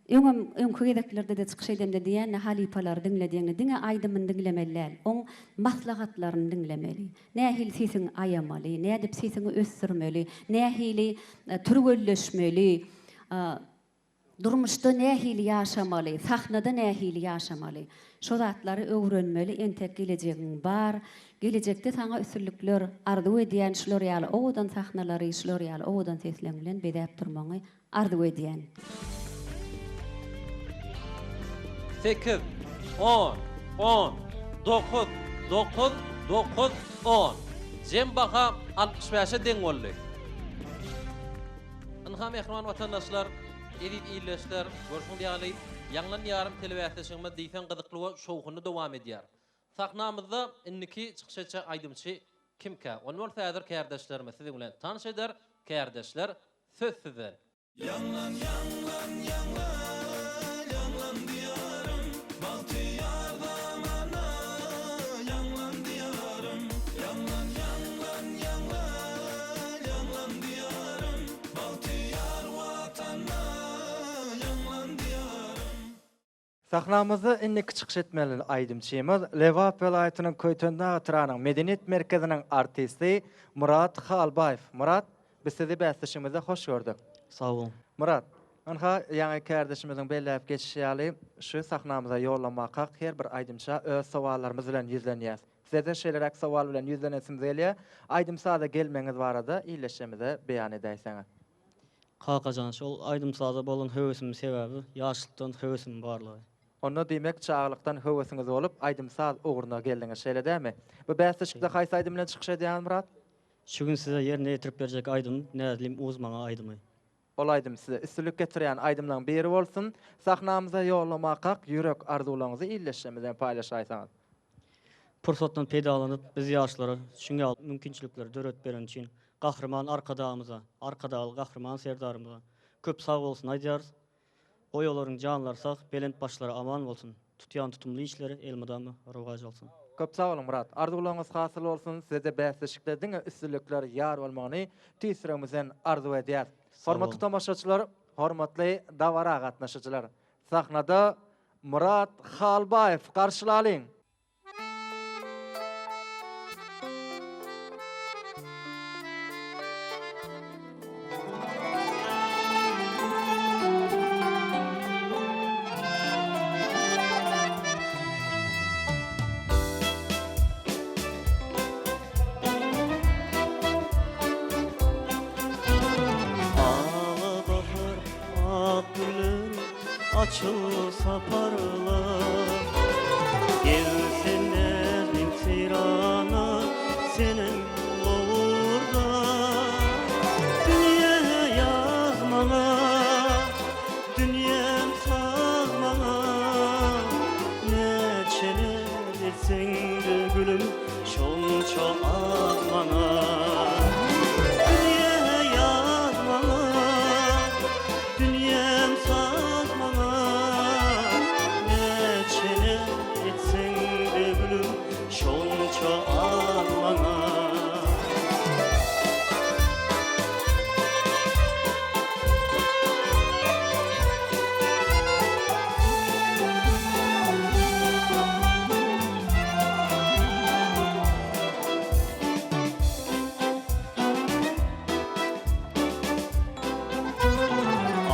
Öňem öňki gezeklerde-de çykyş edemde diýýän-de halypalary diňle diýeňde diňe aýdymyny diňlemeli däl. Oň maslahatlaryny diňlemeli. Nähili sesiňi aýamaly, nädip sesiňi ösdürmeli, nähili türgenleşmeli. Durmuşda nähili ýaşamaly, sahnada nähili ýaşamaly. Şo zatlary öwrenmeli entek gelejegiň bar. Gelejekde saňa üstünlikler arzuw edýän şular ýaly owadan sahnalary şular ýaly owadan sesleň bilen bezäp durmagyňy arzuw edýän. Sekiz, on, on, dokuz, dokuz, dokuz, on. Jem baha 65-e deň boldy. Ynha mähriban watandaşlar, eziz ildeşler, görşüňiz ýaly, Ýaňlan ýarym telebäsleşigimiz diýseň gyzykly we şowhunly dowam edýär. Sahnamyzda indiki çykyş etjek aýdymçy kimkä? Ony bolsa häzir kärdeşlerimiz siziň bilen tanyş eder. Kärdeşler, söz sizden. Ýaňlan, ýaňlan, ýaňlan, ýaňlan Diýarym. Sahnamyzda indiki çykyş etmeli aýdymçymyz Lebap welaýatynyň Köýtendag etrabynyň Medeniýet merkeziniň artisti Myrat Halbaýew. Myrat, biz sizi bäsleşigimizde hoş gördük. Sag boluň. Myrat, ynha, ýaňy kärdeşimiziň belläp geçişi ýaly, şu sahnamyza ýollamakak her bir aýdymça öz sowallarymyz bilen ýüzlenýäs. Size-de şeýleräk sowal bilen ýüzlenesimiz gelýär. Aýdym-saza gelmegiňiz barada ildeşlerimize beýan edäýseňiz. Kakajan, şol aýdym-saza bolan höwesimiň sebäbi ýaşlykdan höwesimiň barlygy. Onda diýmek çagalykdan höwesiňiz bolup aýdym-saz ugruna geldiňiz, şeýle dälmi? Bu bäsleşikde haýsy aýdym bilen çykyş edýäňiz Myrat? Şu gün size ýerine ýetirip berjek aýdymym Näzlim uz maňa aýdymy. Ol aýdym size üstünlik getirýän aýdymlaryň biri bolsun. Sahnamyza ýollamakak ýürek arzuwlaryňyzy ildeşlerimiz bilen paýlaşaýsaňyz. Pursatdan peýdalanyp, biz ýaşlara şuň ýaly mümkinçilikleri döredip bereni üçin Gahryman Arkadagymyza, Arkadagly Gahryman Serdarymyza köp sag bolsun aýdýarys. Goý olaryň janlary sag, belent başlary aman bolsun, tutýan tutumly işleri elmydama rowaç alsyn. Köp sag boluň Myrat. Arzuwlaryňyz hasyl bolsun, size-de bäsleşikde diňe üstünlikler ýar bolmagyny tüýs ýüregimizden arzuw edýäs. Hormatly tomaşaçylar, hormatly dabara gatnaşyjylar! Sahnada Myrat Halbaýew garşylalyň! Ala bahar Ak güller açylsa parlap, Gelse näzlim seýrana senem lowurda. Dünýe ýaz maňa, dünýäm saz maňa, Näçe näz etseň-de gülüm şonça az maňa. Dünýe ýaz maňa, Dünýäm saz maňa Näçe näz etseň-de gülüm şonça az maňa.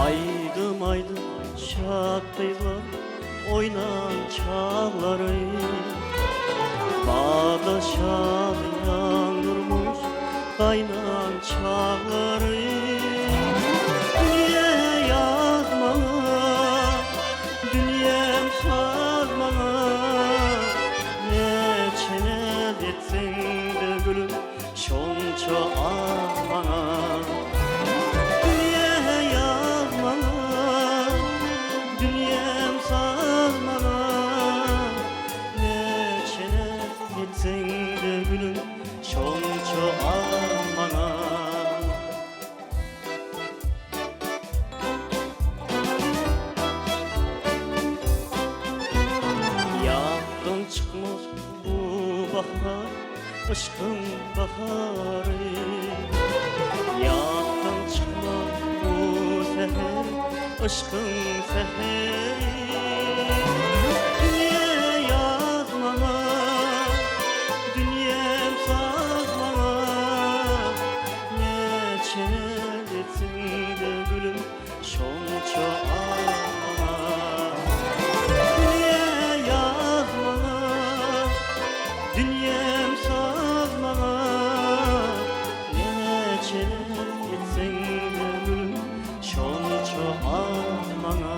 Aýdym aýdyp şat gyzlar oýnan çaglary Bagda şadyýan durmuş gaýnan çaglary Dünýe ýaz maňa, dünýäm saz maňa Näçe näz etseň-de gülüm Şonça az maňa Dünýe ýaz maňa Dünýäm saz maňa Näçe näz etseň-de gülüm Şonça az maňa. Ýatdan çykmaz bu bahar, yşkyň bahary. Ýatdan çykmaz bu säher, yşkyň säheri. Dünýe ýaz maňa, dünýäm saz maňa. Näçe etseň-de gülüm şonça az maňa. Dünýe ýaz maňa, dünýäm saz maňa. Näçe etseň-de gülüm şonça az maňa.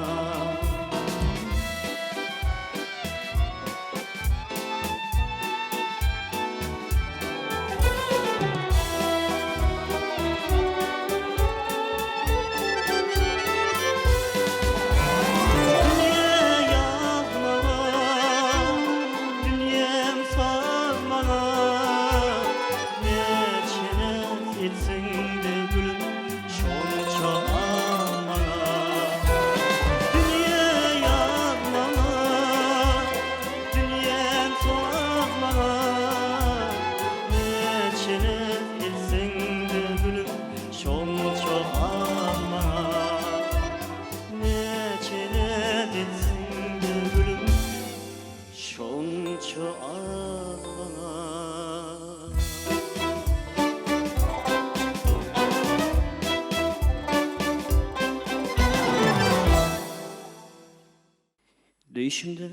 Düýşümde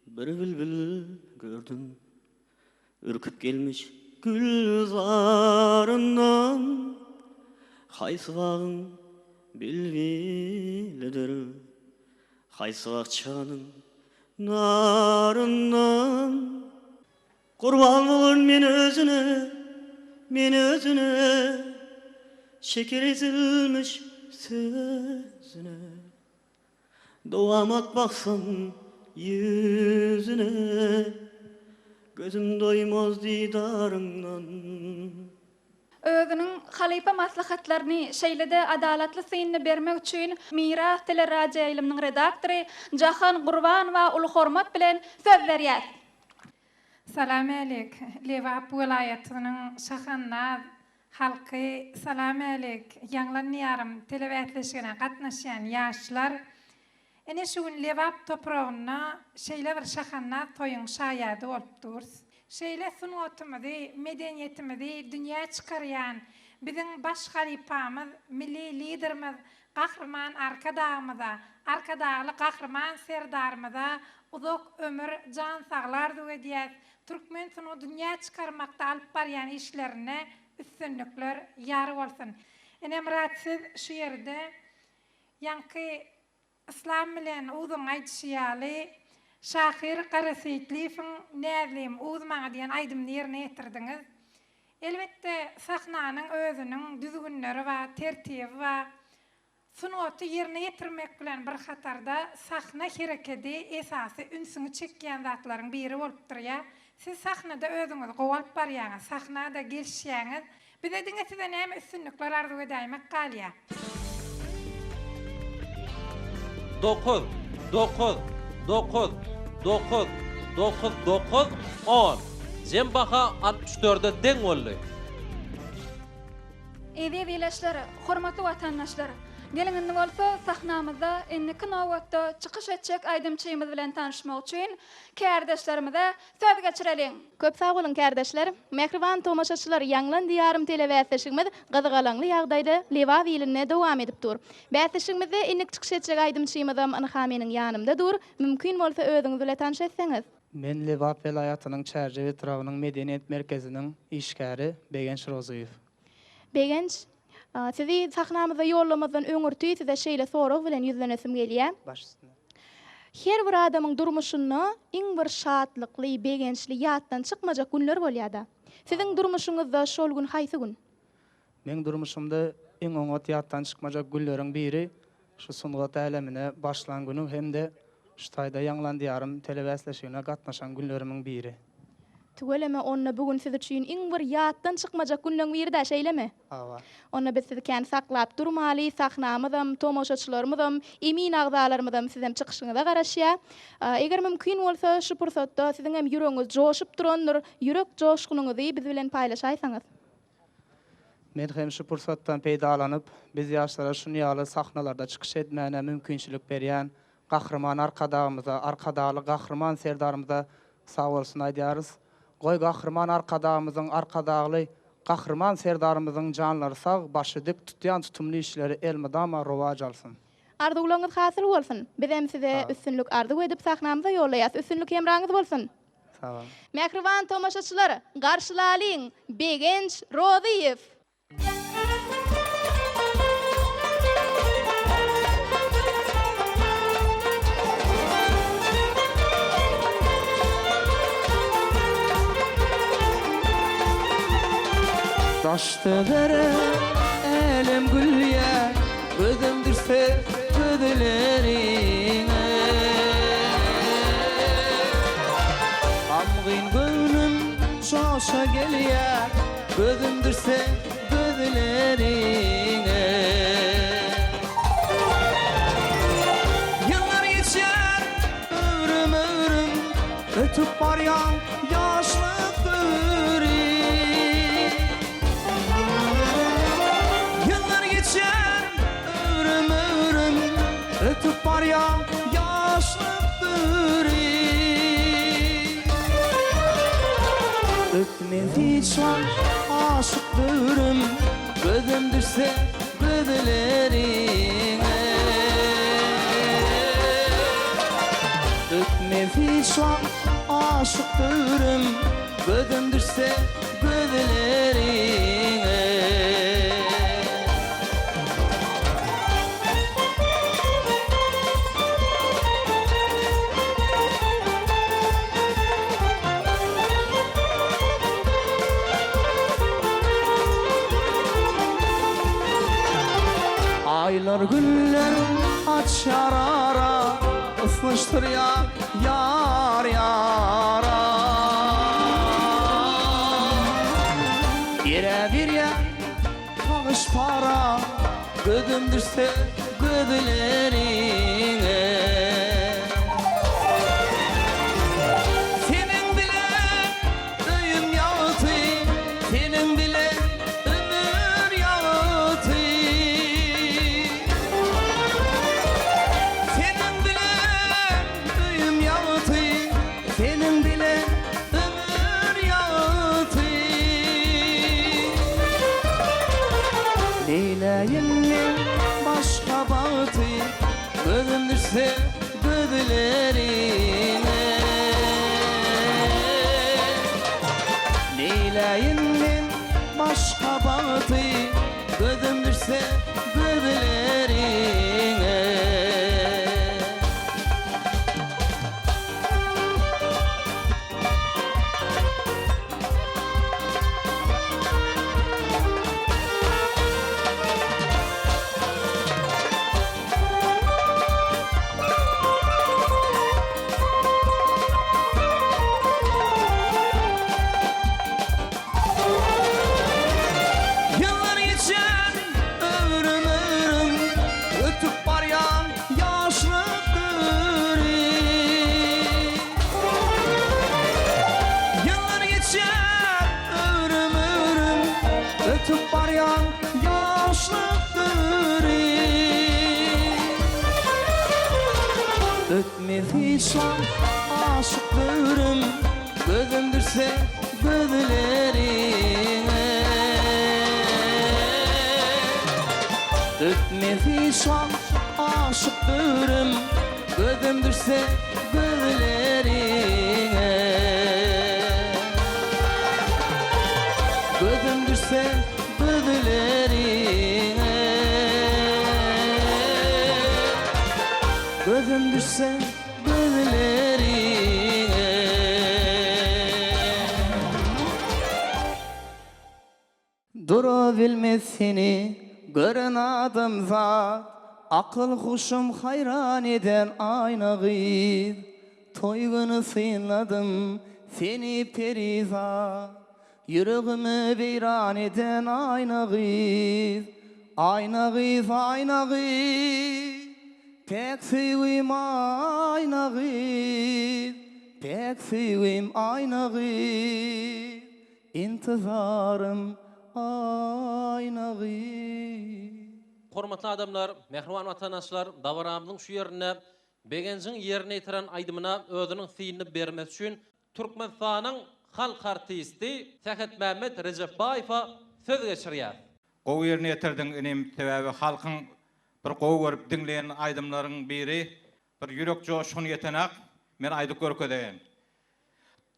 bir bilbil gördüm. Ürküp gelmiş gülzaryndan. Haýsy bagyň bilbilidir, Haýsy bakjanyň naryndan. Gurban bolaryn men özüne, men özüne, Şeker ezilmiş sözüne. Dowamat baksam ýüzüne, Gözüm doýmaz didaryňdan. Özüniň halypa maslahatlaryny, şeýle-de adalatly synyny bermek üçin Miras teleradioýaýlymynyň redaktory Jahan Gurbanowa uly hormat bilen söz berýäs. Salamälik, Lebap welaýatynyň Şahandaz halky Salamälik, Ýaňlan Diýarym telebäsleşigine gatnaşýan ýaşlar! Ine şu gün Lebap topragynda şeýle bir şahandaz toýuň şaýady bolup durus. Şeýle sungatymyzy, medeniýetimizi dünýä çykarýan biziň baş halypamyz, Milli Liderimiz Gahryman Arkadagymyza, Arkadagly Gahryman Serdarymyza uzak ömür, jan saglyk arzuw edýäs. Türkmen sungaty dünýä çykarmakda alyp barýan işlerinde üstünlikler ýar bolsun. Ine Myrat siz şu ýerde ýaňky Yslam bilen Uzuň aýdyşy ýaly şahyr Gara Seýitliýewiň Näzlim uz maňa diýen aýdymyny ýerine ýetirdiňiz. Elbetde sahnanyň özüniň düzgünleri bar, tertibi bar. Sungaty ýerine ýetirmek bilen bir hatarda sahna herekedi esasy ünsüňi çekýän zatlaryň biri bolup durýar. Siz sahnada özüňizi gowy alyp barýaňyz, sahna-da gelişýäňiz. Bize diňe size näme üstünlikler arzuw edäýmek galýar. Dokuz, dokuz, dokuz, dokuz, dokuz, dokuz, on. Jem baha 64-e deň boldy. Eziz ildeşler, hormatly watandaşlar! Geliň indi bolsa sahnamyzda indiki nobatda çykyş etjek aýdymçymyz bilen tanyşmak üçin kärdeşlerimize söz geçireliň! Köp sag boluň kärdeşler! Mähriban tomaşaçylar Ýaňlan Diýarym telebäsleşigimiz gyzgalaňly ýagdaýda Lebap ilinde dowam edip dur. Bäsleşigimizde indiki çykyş etjek aýdymçymyzam ynha meniň ýanymda dur, mümkin bolsa özüňiz bile tanyş etseňiz? Men Lebap welaýatynyň Çärjew etrabynyň medeniýet merkeziniň işgäri Begenç Rozyýew. Begenç, sizi sahnamyza ýollamazdan öňürti size şeýle sorag bilen ýüzlenesim gelýär. Baş üstüne. Her bir adamyň durmuşynda iň bir şatlykly, begençli, ýatdan çykmajak günler bolýar-da. Siziň durmuşyňyzda şol gün haýsy gün? Meň durmuşymda iň oňat ýatdan çykmajak günleriň biri şu sungat älemine başlan günüm hem-de şu taýda Ýaňlan Diýarym telebäsleşigine gatnaşan günlerimiň biri. Tüweleme onda bu gün siz üçin iň bir ýatdan çykmajak günleň biri-dä şeýlemi? Hawa. Onda biz sizi kän saklap durmaly, sahnamyzam, tomaşaçylarymyzam, emin agzalarymyzam sizem çykyşyňyza garaşýar. Eger mümkin bolsa şu pursatda siziňem ýüregiňiz joşup durandyr, ýürek joşgunyňyzy biz bilen paýlaşaýsaňyz. Men hem şu pursatdan peýdalanyp, biz ýaşlara şuny ýaly sahnalarda çykyş etmäne mümkinçilik berýän Gahryman Arkadagymyza, Arkadagly Gahryman Serdarymyza sagbolsun aýdýarys. Goý Gahryman Arkadagymyzyň, Arkadagly Gahryman Serdarymyzyň janlary sag, başy dik, tutýan tutumly işleri elmydama rowaç alsyn. Arzuwlaryňyz hasyl bolsun! Bizem size üstünlik arzuw edip sahnamyza ýollaýas. Üstünlik hemraňyz bolsun! Sag boluň. Mähriban tomaşaçylar, garşylalyň, Begenç Rozyýew! Daş-töwerek älem gülýär, Gözüm düşse gözleriňe. Gamgyn göwnüm çoşa gelýär, Gözüm düşse gözleriňe. Ýyllar geçýär, öwrüm-öwrüm, Ötüp barýan ýaşlyk döwri. Ýyllar geçýär, öwrüm-öwrüm, Ötüp barýan ýaşlyk döwri. Ötmez hiç wagt aşyk döwrüm, Gözüm düşse gözleriňe. Ötmez hiç wagt aşyk döwrüm, Gözüm düşse gözleriňe. Aýlar günler açýar ara, Ysnyşdyrýar ýar ýara. Ýere berýär pagyş para, Gözüm düşse gözleriňe. Seniň bilen Öýüm ýagty, seniň bilen ömür ýagty. Seniň bilen öýüm ýagty, seniň bilen ömür ýagty. Neýläýin men başga bagty, gözüm düşse Gözleriňe Neýläýin men başga bagty Gözüm düşse gözleriňe. Ýyllar geçen ömrüm-ömrüm Ötüp barýan ýaşlyk döwri. Ýyllar geçen ömrüm-ömrüm Ötüp barýan ýaşlyk döwri. Ötmez hiç wagt aşyk döwrüm, Gözüm düşse gözleriňe. Ötmez hiç wagt aşyk döwrüm, Gözüm düşse gözleriňe. Gözüm düşse gözleriňe. Gözüm düşse gözleriňe. Durabilmez seni gören adamzat, Akyl-huşum haýran eden aýna gyz. Toý güni synladym seni perizat, Ýüregimi weýran eden aýna gyz. Aýna gyz, aýna gyz, Päk söýgim aýna gyz, Päk söýgim aýna gyz. Intizarym aýna gyz. Hormatly adamlar, mähriban watandaşlar, dabaramyzyň şu ýerinde Begenjiň ýerine ýetiren aýdymyna özüniň synyny bermesi üçin Türkmenistanyň halk artisti Sähetmämmet Rejepbaýewe söz geçirýär. Gowy ýerine ýetirdiň inim sebäbi halkyň bir gowy görüp diňleýän aýdymlaryň biri bir ýürek joşgun ýetenak men aýdyp görkezeýin.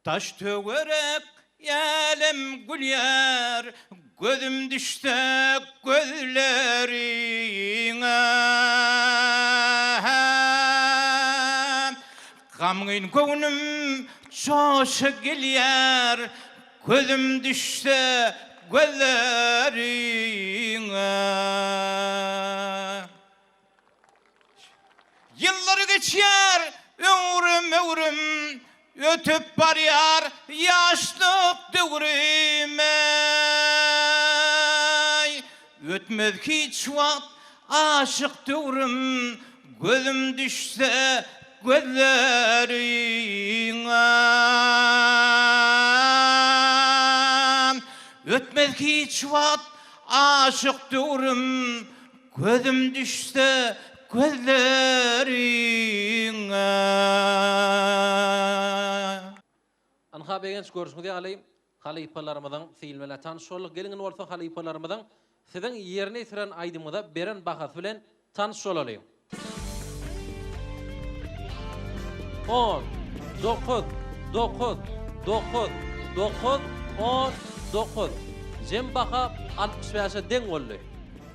Daş töwerek älem gülýär, Gözüm düşse gözleriňe. Gamgyn göwnüm joşa gelýär, Gözüm düşse gözleriňe. Ýyllar geçýär, öwrüm-öwrüm, Ötüp barýar ýaşlyk döwrüm-eý. Ötmez hiç wagt aşyk döwrüm, Gözüm düşse gözleriňe. Ötmez hiç wagt aşyk döwrüm, Gözüm düşse gözleriňe. Ynha Begenç görşüňiz ýaly halypalarymyzyň syny bilen tanyş bolduk. Geliň indi bolsa halypalarymyzyň siziň ýerine ýetiren aýdymyňyza beren bahasy bilen tanyş bolalyň. On, dokuz, dokuz, dokuz, dokuz, on, dokuz. Jem baha 65-e deň boldy.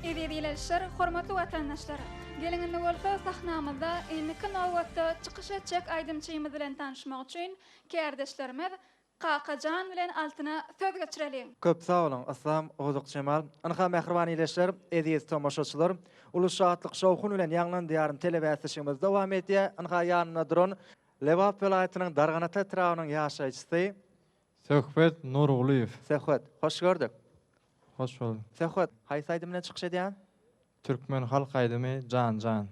Eziz ildeşler, hormatly watandaşlar! Geliň indi bolsa sahnamyzda indiki nobatda çykyş etjek aýdymçymyz bilen tanyşmak üçin kärdeşlerimiz Kakajan bilen Altyna söz geçireliň. Köp sag boluň, Yslam, Gudukjemal. Ynha, mähriban ildeşler, eziz tomaşaçylar, uly şatlyk-şowhun bilen Ýaňlan Diýarym telebäsleşigimiz dowam edýär. Ynha, ýanymda duran Lebap welaýatynyň Darganata etrabynyň ýaşaýjysy. Söhbet Nurgulyýew. Söhbet, hoş gördük. Hoş bulduk. Söhbet, haýsy aýdym bilen çykyş edýäň? Türkmen halk aýdymy Jan jan.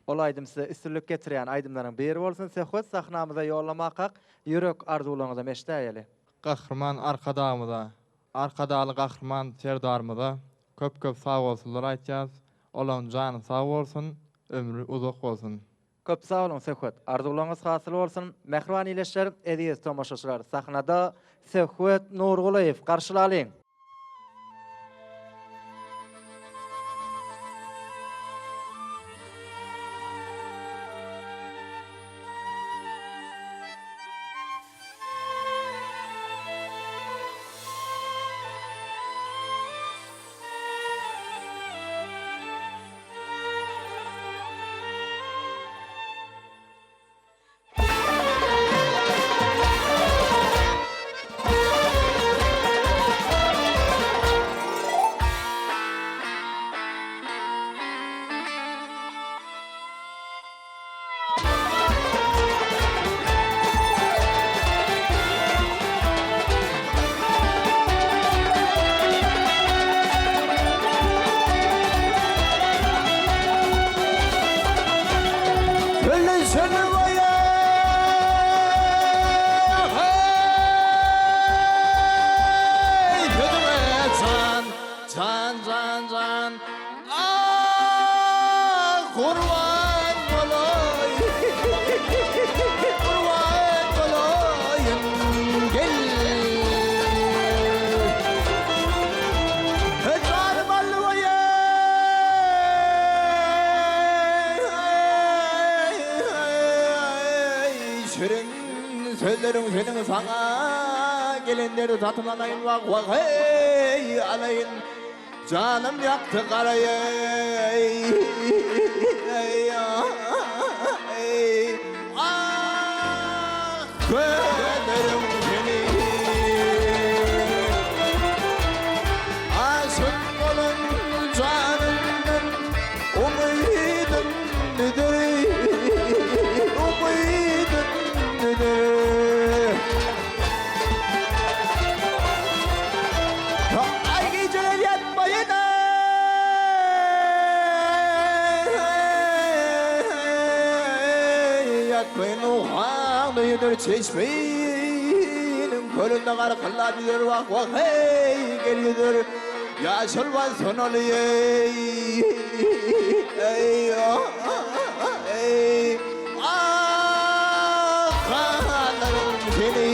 Ol aýdym size üstünlik getirýän aýdymlaryň biri bolsun Söhbet sahnamyza ýollamakak ýürek arzuwlaryňyzam eşdäýeli. Gahryman Arkadagymyza, Arkadagly Gahryman Serdarymyza köp köp sagbolsunlar aýtýas, olaň jany sag bolsun, ömri uzak bolsun. Köp sag boluň Söhbet. Arzuwlaryňyz hasyl bolsun. Mähriban ildeşler, eziz tomaşaçylar, sahnada Söhbet Nurgulyýew garşylalyň! Jan jan jan Ah gurban bolaýyn Gurban bolaýyn gel Janym alwaýyn Şirin sözleriň seniň saňa gelenleri satyn alaýyn wah wah heý alaýyn Janym ýakdy garaýy Ah gözleriň seni Aşyk bolan janymdan umydym nedir Umydym nedir Aý gijeler ýatmaýyn Ýatmaýyn uhaňda ýüzer çeşminiň kölünde garkyldap ýüzer wah wah heý gel ýüzer Ýaşyl bar sonaly eý eý eý Ah galaryn seni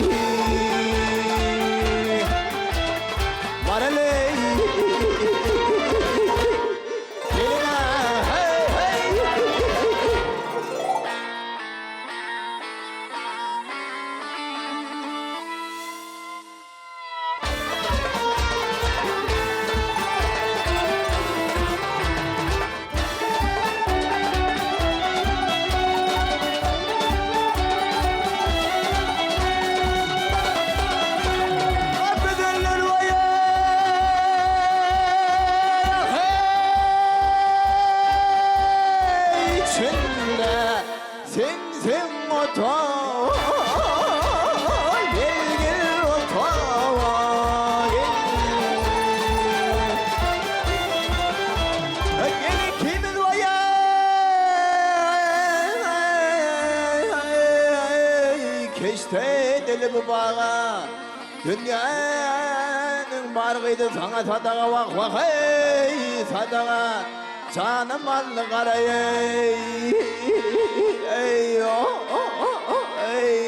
Sensiň otawa gel gel otawa gel Gel ikimiz waý Keşde edeli bu baga Dünýäniň bar gyzy saňa sadaga wah wah eý sadaga Janym aldy gara eý eý eý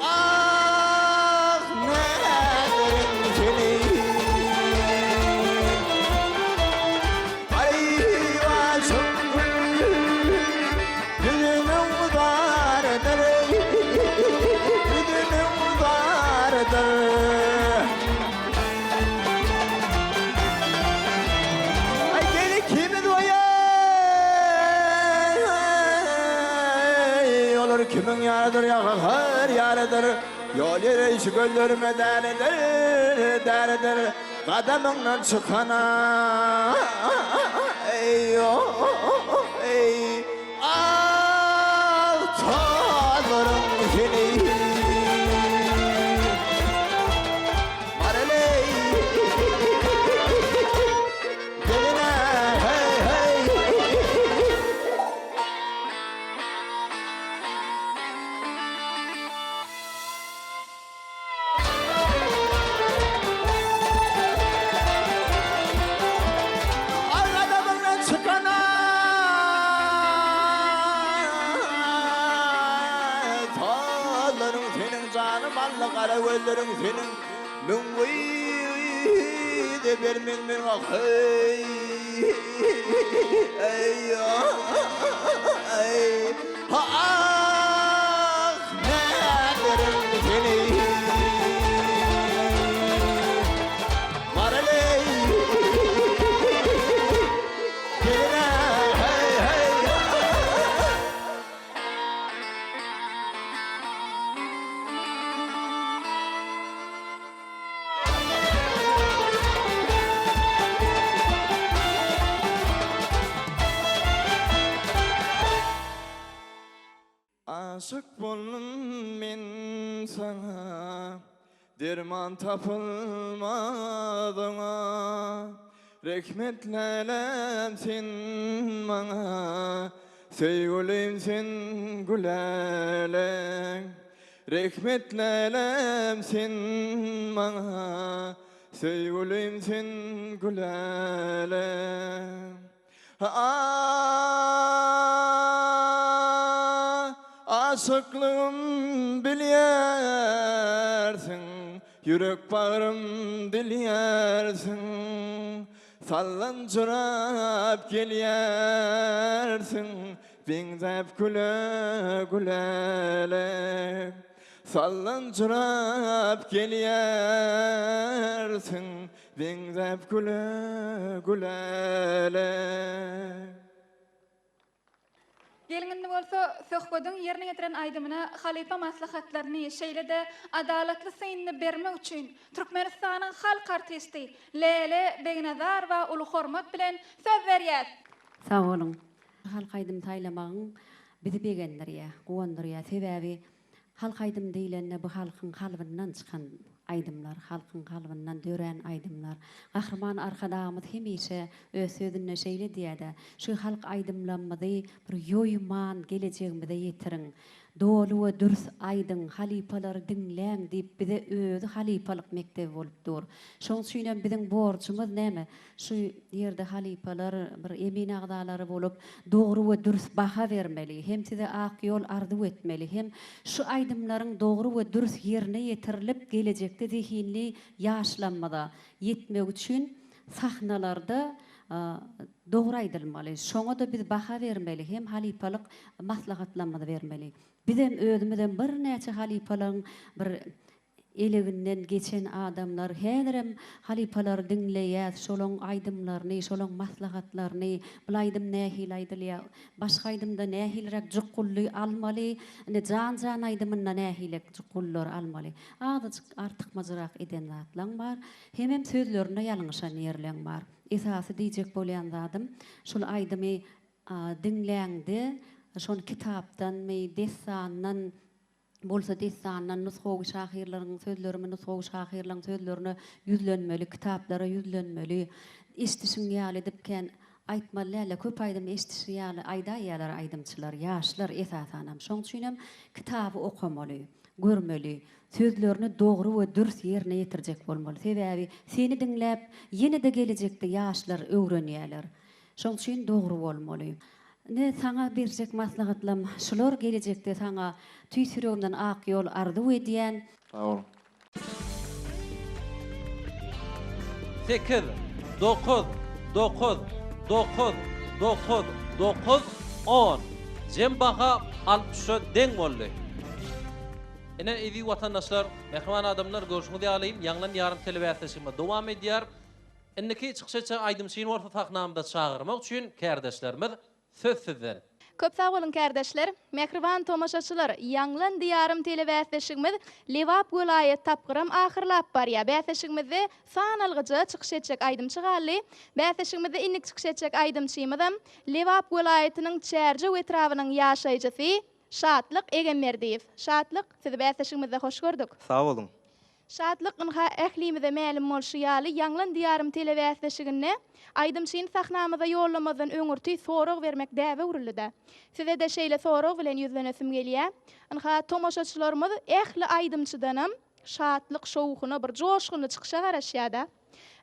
Ah näderin seni Aý başym gül Ýüzümiň zardyr eý. Ýollar kimiň ýalydyr ýagyr ýalydyr Ýol ýöreýşi gözlerime dälidir, dälidir Gadamyňdan çykana eý eý Ah tozlaryň seni Mareleý Geline hey hey. Argadamyňdan çykana Tozlaryň seniň janym alla gara gözleriň seniň Müň gyzy bermen men hey Eý eý Ah näderin seni Maraleý Geline hey hey. Aşyk boldum men saňa, Derman tapylmaz oňa. Rehmet lälem sen maňa, Söýgülim sen gülälek. Rehmet lälem sen maňa, Söýgülim sen gülälek. Ah, aşyklygym bilýärsiň, Ýürek bagrym dilýärsiň. Sallanjyrap gelýärsiň, Meňzäp güle gülälek. Sallanjyrap gelýärsiň, Meňzäp güle gülälek. Geliň indi bolsa Söhbediň ýerine ýetiren aýdymyna halypa maslahatlaryny, şeýle-de adalatly synyny bermek üçin Türkmenistanyň halk artisti Läle Begnazarowa uly hormat bilen söz berýäs. Sag boluň. Halk aýdym saýlamagyň bizi begendirýär, guwandyrýar. Sebäbi Halk aýdym diýlende bu halkyň kalbyndan çykan aýdymlar, halkyň kalbyndan dörän aýdymlar. Gahryman Arkadagymyz hemişe öz sözünde şeýle diýýär-de, Şu halk aýdymlamyzy bir ýoýman gelejegimize ýetiriň. Doly we dürs aýdyň, halypalary diňläň diýip bize özi halypalyk mekdebi bolup dur. Şoň üçinem biziň borjumyz näme? Şu ýerde halypalar bir emin agzalary bolup, dogry we dürs baha bermeli, hem size ak ýol arzuw etmeli, hem şu aýdymlaryň dogry we dürs ýerine ýetirilip gelejekde zehinli ýaşlamyza ýetmegi üçin sahnalarda dogry aýdylmaly. Şoňa-da biz baha bermeli, hem halypalyk maslahatlarymyzy bermeli. Bizem özümizem birnäçe halypalaryň bir Eleginden geçen adamlar häzirem halypalary diňleýäs şolaň aýdymlaryny şolaň maslahatlaryny bul aýdym nähili aýdylýa başga aýdymda nähiliräk jukgully almaly indi jan jan aýdymynda nähilek jukgullary almaly azajyk artykmajyrak eden zatlaň bar hemem sözlerinde ýalňyşan ýerleň bar esasy diýjek bolýan zadym şul aýdymy diňläňde şony kitapdanmy dessandan bolsa dessandan, nusgawy şahyrlaryň sözlerimi nusgawy şahyrlaryň sözlerine ýüzlenmeli, kitaplara ýüzlenmeli. Eşdişiň ýaly edip kän aýtmaly däl-de, köp aýdym eşdişi ýaly aýdaýýarlar aýdymçylar, ýaşlar esasanam. Şoň üçinem kitaby okamaly, görmeli, sözlerini dogry we dürs ýerine ýetirjek bolmaly. Sebäbi seni diňläp ýene-de gelejekde ýaşlar öwrenýärler. Şoň üçin dogry bolmaly. Ine saňa berjek maslahatlam şular gelejekde saňa tüýs ýüregimden ak ýol arzuw edýän. Sag boluň. Sekiz, dokuz, dokuz, dokuz, dokuz, dokuz, on. Jem baha altmyşa deň boldy. Ine, eziz watandaşlar, mähriban adamlar, görşüňiz ýaly, Ýaňlan ýarym telebäsleşigimiz dowam edýär. Indiki çykyş etjek aýdymçyny bolsa sahnamyza çagyrmak üçin kärdeşlerimiz söz sizden. Köp sag boluň kärdeşler. Mähriban tomaşaçylar, Ýaňlan Diýarym telebäsleşigimiz Lebap welaýat tapgyram ahyrlap barýar. Bäsleşigimizde sanalgyja çykyş etjek aýdymçy galdy. Bäsleşigimizde indiki çykyş etjek aýdymçymyzam Lebap welaýatynyň Çärjew etrabynyň ýaşaýjysy Şatlyk Egemberdiýew. Şatlyk, sizi bäsleşigimizde hoş gördük. Sag boluň. Şatlyk ynha ählimize mälim bolşy ýaly Ýaňlan Diýarym telebäsleşiginde aýdymçyny sahnamyza ýollamazdan öňürti sorag bermek däbe öwrüldi-dä. Size-de şeýle sorag bilen ýüzlenesim gelýä. Ynha tomaşaçylarymyz ähli aýdymçydanam şatlyk-şowhuna bir joşgunly çykyşa garaşýa-da.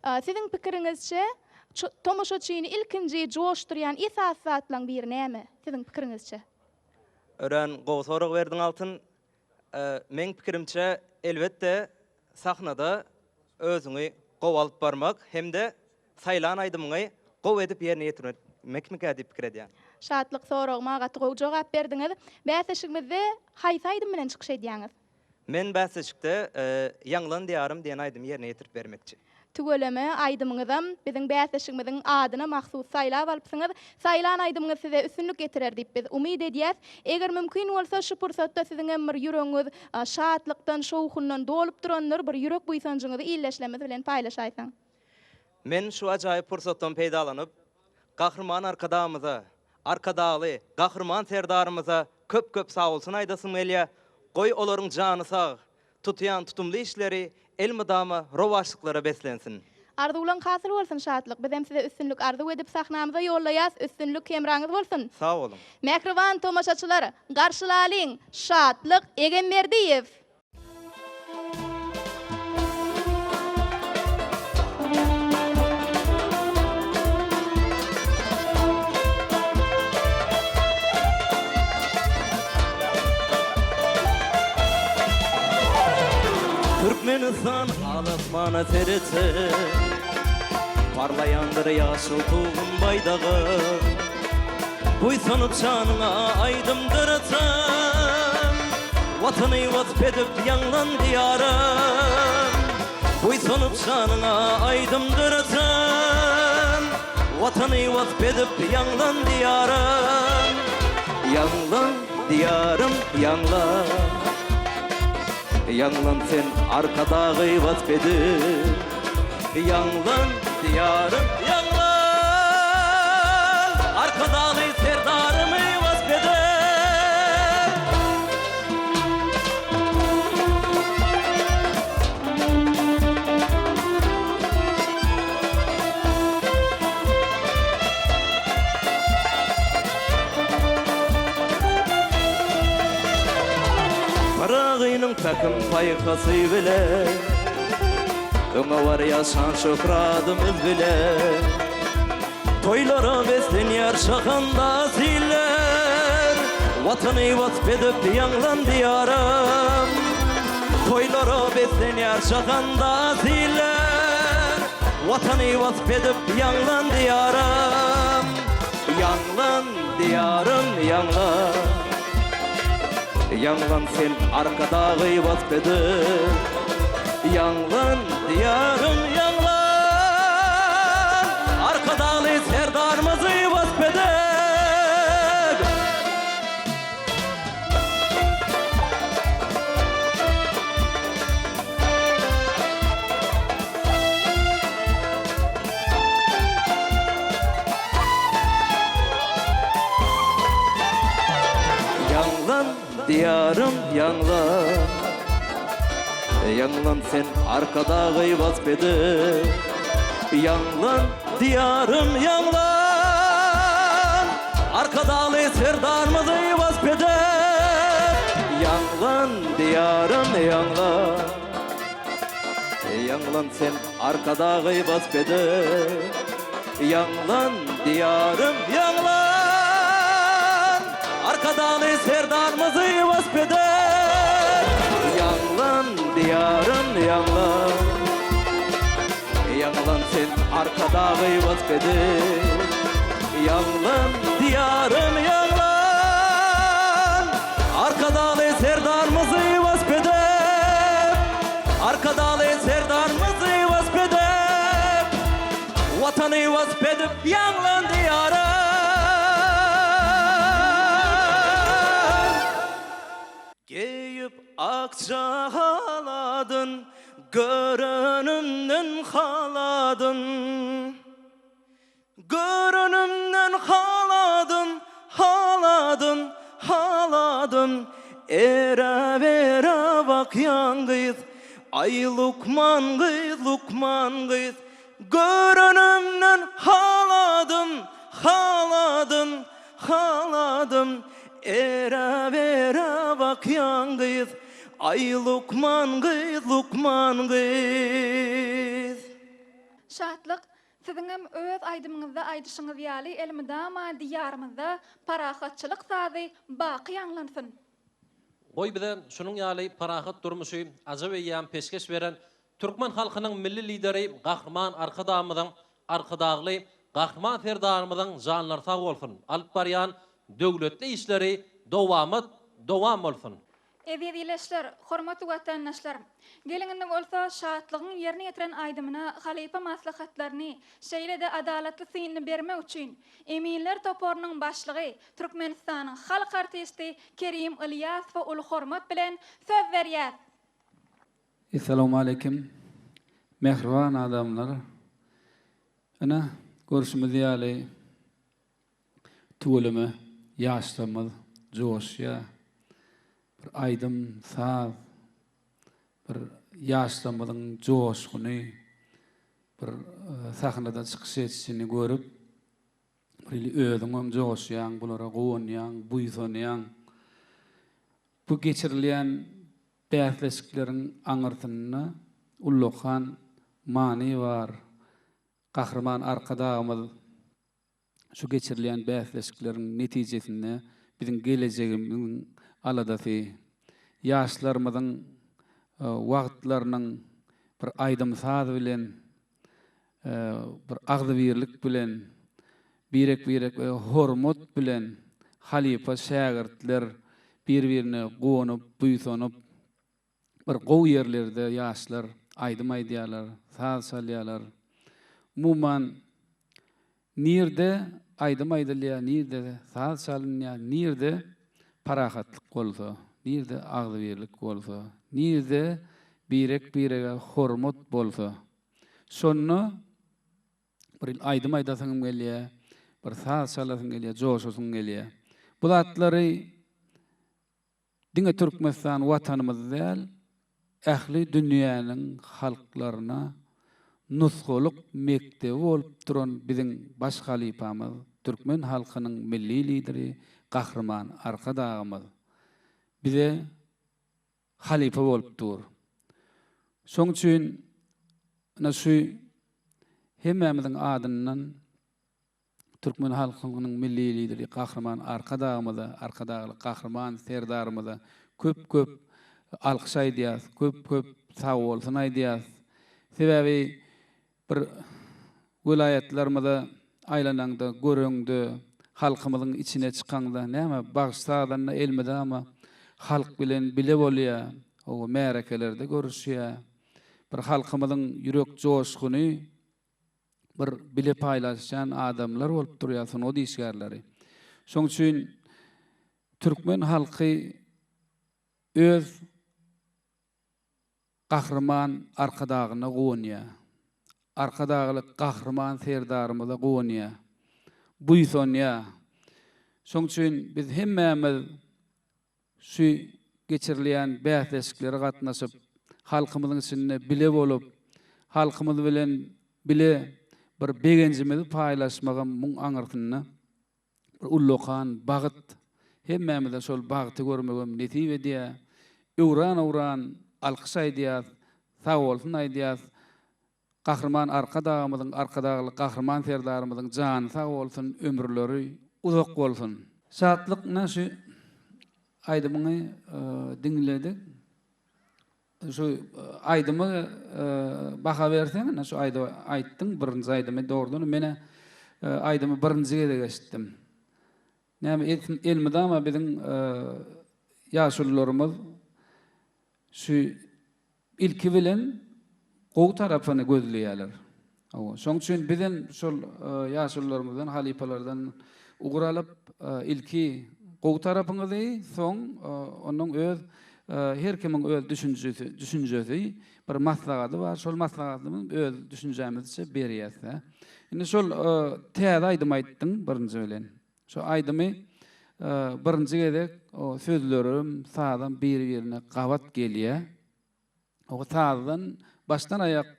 Siziň pikiriňizçe tomaşaçyny ilkinji joşdurýan esasy zatlaň biri näme? Siziň pikiriňizçe? Örän gowy sorag berdiň Altyn. Meň pikirimçe, elbetde, sahnada özüňi gowy alyp barmak hem-de saýlan aýdymyňy gowy edip ýerine ýetirmekmikä diýip pikir edýän. Şatlyk soragyma gaty gowy jogap berdiňiz. Bäsleşigimizde haýsy aýdym bilen çykyş edýäňiz? Men bäsleşikde Ýaňlan Diýarym diýen aýdymy ýerine ýetirip bermekçi. Tüweleme, aýdymyňyzam biziň bäsleşigimiziň adyna mahsus saýlap alypsyňyz. Saýlan aýdymyňyz size üstünlik getirer diýip biz umyt edýäs. Eger mümkin bolsa şu pursatda siziňem bir ýüregiňiz şatlykdan, şowhundan dolup durandyr, bir ýürek buýsanjyňyzy ildeşlerimiz bilen paýlaşaýsaň. Men şu ajaýyp pursatdan peýdalanyp, Gahryman Arkadagymyza, Arkadagly Gahryman Serdarymyza köp-köp sagbolsun aýdasym gelýär. Goý olaryň jany sag, Tutýan tutumly işleri elmydama rowaçlyklara beslensin! Arzuwlaň hasyl bolsun Şatlyk bizem size üstünlik arzuw edip sahnamyza ýollaýas üstünlik hemraňyz bolsun. Sag boluň. Mähriban tomaşaçylar garşylalyň Şatlyk Egemberdiýew. Türkmenistan al asmana seretse, Parlaýandyr ýaşyl tugun baýdagy. Buýsanyp şanyňa aýdym döretsem, Watany wasp edip ýaňlan Diýarym. Buýsanyp şanyňa aýdym döretsem, Watany wasp edip ýaňlan Diýarym. Ýaňlan Diýarym ýaňlan. Ýaňlan sen Arkadagy wasp edip. Ýaňlan Diýarym ýaňlan. Arkadagly Serdarymy wasp edip. Pyragynyň pähim-paýhasy bilen, Öňe barýar şan-şöhradymyz bilen. Toýlara beslenýär şahanda siller, Watany wasp edip ýaňlan Diýarym. Toýlara beslenýär şahanda siller, Watany wasp edip ýaňlan Diýarym. Ýaňlan Diýarym ýaňlan. Ýaňlan sen Arkadagy wasp edip. Ýaňlan Diýarym ýaňlan. Arkadagly Serdarymyzy wasp edip. Ýaňlan, Diýarym, ýaňlan. Ýaňlan sen Arkadagy wasp edip. Ýaňlan, Diýarym, ýaňlan. Arkadagly Serdarymyzy wasp edip. Ýaňlan, Diýarym, ýaňlan. Ýaňlan sen Arkadagy wasp edip. Ýaňlan, Diýarym, ýaňlan! Arkadagly Serdarymyzy wasp edip. Ýaňlan, Diýarym, ýaňlan! Ýaňlan sen Arkadagy wasp edip. Ýaňlan, Diýarym, ýaňlan! Arkadagly Serdarymyzy wasp edip. Arkadagly Serdarymyzy wasp edip. Watany wasp edip ýaňlan Diýarym. Akja haladyn görenimden haladym. Görenimden haladym, haladym, haladym. Era-bera bakýan gyz, aý lukman gyz, lukman gyz. Görenimden haladym, haladym, haladym. Era-bera bakýan gyz, aý lukman gyz, lukman gyz. Şatlyk, siziňem öz aýdymyňyzda aýdyşyňyz ýaly elmydama Diýarymyzda parahatçylyk sazy baky ýaňlansyn! Goý bize şunuň ýaly parahat durmuşy ajap eýýam peşgeş beren Türkmen halkynyň Milli Lideri Gahryman Arkadagymyzyň, Arkadagly Gahryman Serdarymyzyň janlary sag bolsun, alyp barýan döwletli işleri dowamat dowam bolsun! Eziz ildeşler, hormatly watandaşlar! Geliň indi bolsa Şatlygyň ýerine ýetiren aýdymyna halypa maslahatlaryny, şeýle-de adalatly synyny bermek üçin eminler toparynyň başlygy, Türkmenistanyň halk artisti Kerim Ylýasowa uly hormat bilen söz berýäs! Essalawmaleýkim mähriban adamlar. Ine, görşümiz ýaly tüweleme ýaşlarymyz joşýar. Bir aýdym, saz, bir ýaşlarymyzyň joşguny, bir sahnada çykyş edişini görüp, bir özüňem joşýaň, bulara guwanýaň, buýsanýaň. Bu geçirilýän Bäsleşikleriň aňyrsynda ullakan many bar. Gahryman Arkadagymyz şu geçirilýän bäsleşikleriň netijesinde biziň gelejegimiziň aladasy, ýaşlarymyzyň wagtlarynyň bir aýdym-saz bilen, bir agzybirlik bilen, birek-birek hormat bilen halypa-şägirtler bir-birine guwanyp, buýsanyp, bir gowy ýerlerde ýaşlar aýdym aýdýarlar, saz çalýarlar. Umuman, nirde aýdym aýdylýar, nirde saz çalynýar, nirde parahatlyk bolsa, nirde agzybirlik bolsa, nirde birek-birege hormat bolsa, Şonda bir aýdym aýdasyňam gelýär, bir saz çalasyň gelýär, joşasyň gelýär. Bu zatlary diňe Türkmenistan Watanymyz däl, ähli dünýäniň halklaryna nusgalyk mekdebi bolup duran biziň baş halypamyz, türkmen halkynyň Milli Lideri Gahryman Arkadagymyz bize halypa bolup dur. Şoň üçin ine şu hemmämiziň adyndan türkmen halkynyň Milli Lideri Gahryman Arkadagymyza, Arkadagly Gahryman Serdarymyza köp-köp alkyş aýdýas, köp-köp sagbolsun aýdýas. Sebäbi Bir welaýatlarymyza aýlanaňda, göreňde, halkymyzyň içine çykaňda, näme, bagşy-sazanda elmydama halk bilen bile bolýar, hawa, märekelerde görüşýär. Bir halkymyzyň ýürek joşguny bir bile paýlaşýan adamlar bolup durýar sungat işgärleri. Şoň üçin türkmen halky öz Gahryman Arkadagyna guwanýar. Arkadagly Gahryman Serdarymyza guwanýar. Buýsanýar. Şoň üçin biz hemmämiz şu geçirilýän bäsleşiklere gatnaşyp, halkymyzyň içinde bile bolup, halkymyz bilen bile bir begenjimizi paýlaşmagam muň aňyrsynda Bir ullakan bagt, hemmämize şol bagty görmegem nesip edýär. Öwran-öwran alkyş aýdýas, sagbolsun aýdýas. Gahryman Arkadagymyzyň, Arkadagly Gahryman Serdarymyzyň jany sag bolsun, ömürleri uzak bolsun! Şatlyk ine şu aýdymyňy diňledik. Şu aýdyma baha berseň, ine şu aýdymy aýtdyň, birinji aýdymy dogrudan men aýdymy birinji gezek eşitdim. Näme elmydama biziň ýaşulularymyz şu ilki bilen gowy tarapyny gözleýärler. Hawa, şoň üçin bizem şol ýaşulularymyzdan, halypalardan ugur alyp, ilki gowy tarapyňyzy, soň ondan öz. Her kimiň öz düşünjesi, düşünjesi, bir maslahaty bar. Şol maslahatyny öz düşünjämizçe berýäs-dä. Indi şol täze aýdym aýtdyň birinji bilen. Şo aýdymy birinji gezek o sözlerem, sazam biri-birine gabat gelýär. O sazdan başdan aýak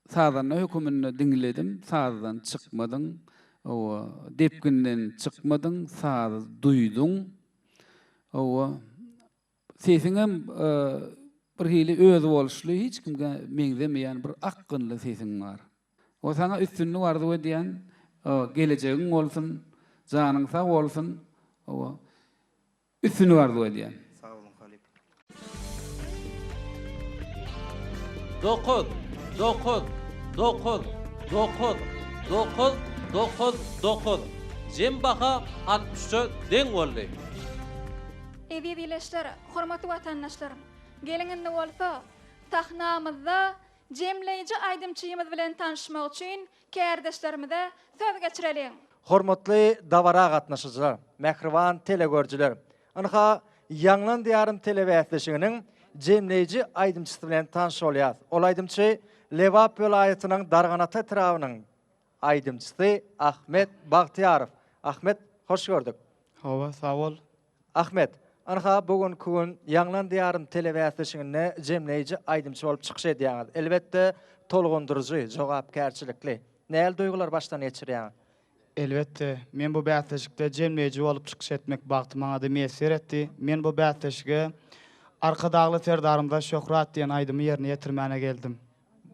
sazanda höküminde diňledim, sazdan çykmadyň, owa, depginden çykmadyň, sazy duýduň. Owa, sesiňem bir hili özboluşly, hiç kimge meňzemeýän bir akgynly sesiň bar. O saňa üstünlik arzuw edýän, gelejegiň bolsun, janyň sag bolsun, owa. Üstünlik arzuw edýän. Sag boluň halypa. Dokuz, dokuz, dokuz, dokuz, dokuz, dokuz, dokuz. Jem baha 63-e deň boldy. Eziz ildeşler, hormatly watandaşlar! Geliň indi bolsa, sahnamyzda jemleýji aýdymçymyz bilen tanyşmak üçin kärdeşlerimize söz geçireliň. Hormatly dabara gatnaşyjylar, mähriban telegörüjiler! Ynha, Ýaňlan Diýarym telebäsleşiginiň jemleýji aýdymçysy bilen tanyş bolýas. Ol aýdymçy Lebap welaýatynyň Darganata etrabynyň aýdymçysy Ahmet Bagtyýarow. Ahmet, hoş gördük. Hawa, sag bol. Ahmet, ynha bu günki gün Ýaňlan Diýarym telebäsleşiginde jemleýji aýdymçy bolup çykyş edýäňiz. Elbetde, tolgundyryjy, jogapkärçilikli. Nähili duýgulary başdan geçirýäňiz? Elbetde, men bu bäsleşikde jemleýji bolup çykyş etmek bagty maňa-da miýesser etdi. Men bu bäsleşige Arkadagly Serdarymyza şöhrat diýen aýdymy ýerine ýetirmäne geldim.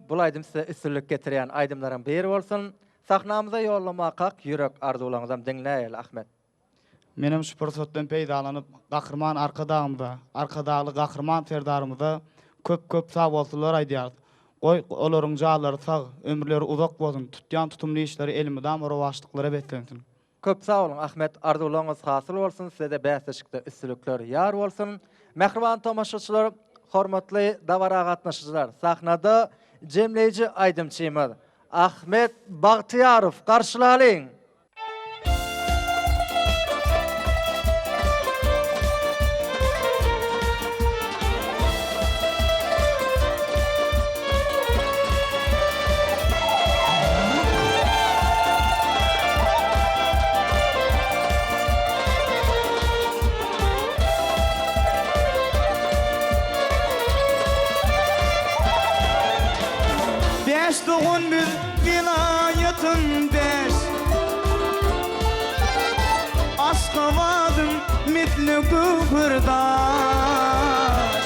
Bul aýdym size üstünlik getirýän aýdymlaryň biri bolsun. Sahnamyza ýollamakak ýürek arzuwlaryňyzam diňläýeli, Ahmet. Menem şu pursatdan peýdalanyp, Gahryman Arkadagymyza, Arkadagly Gahryman Serdarymyza köp-köp sagbolsunlar aýdýarys. Goý, olaryň janlary sag, ömürleri uzak bolsun, tutýan tutumly işleri elmydama rowaçlyklara beslensin. Köp sag boluň Ahmet arzuwlaryňyz hasyl bolsun sizede bäsleşikde üstülikler ýar bolsun. Mähriban tomaşaçylar, hormatly dabara gatnaşyjylar sahnada jemleýji aýdymçymyz Ahmet Bagtyýarow garşylalyň! Bäş dogan biz welaýatyn bäş Aşgabadym misli göwher daş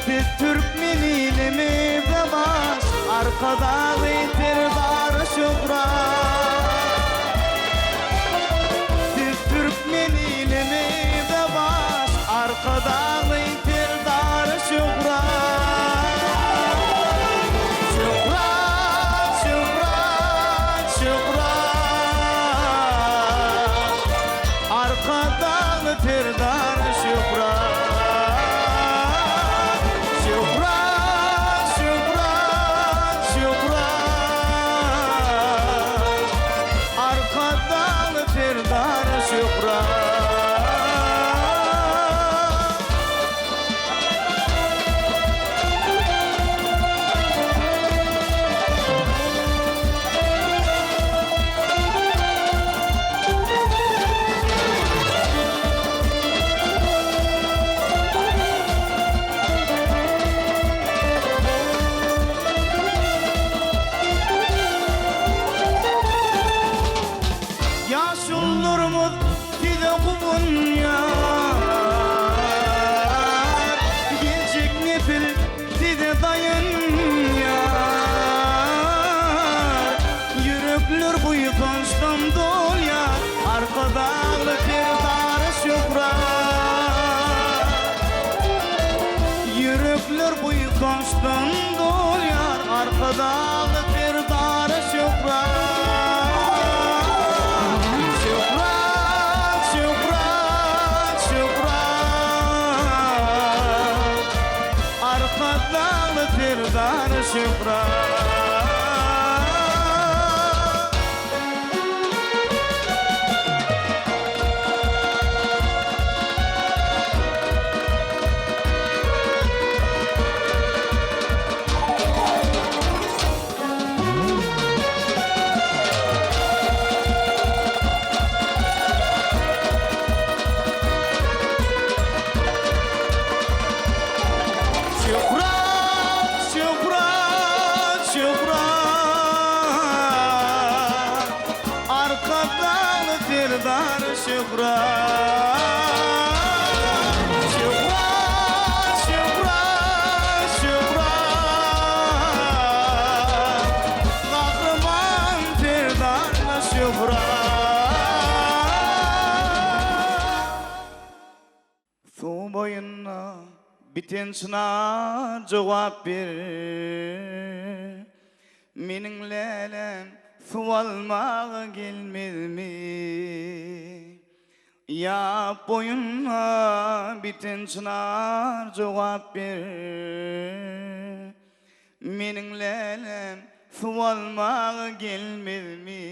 Biz türkmen ilimize baş Arkadagly Serdara şöhrat Biz türkmen ilimize baş Arkadagly Serdara şöhrat Şöhrat, şöhrat, şöhrat Arkadagly Serdara şöhrat Şöhrat, şöhrat, şöhrat Arkadagly Serdara şöhrat. Ýaşulularymyz size guwanýar, Geljek nesil size daýanýar. Ýürekler buýsançdan dolýar, Arkadagly Serdara şöhrat. Ýürekler buýsançdan dolýar, Arkadagly Serdara şöhrat. Şöhrat, şöhrat, şöhrat, Arkadagly Serdara şöhrat. Suw boýunda biten çynar jogap ber. Meniň läläm suw almaga gelmezmi? Ýap boýunda biten çynar jogap ber. Meniň läläm suw almaga gelmezmi?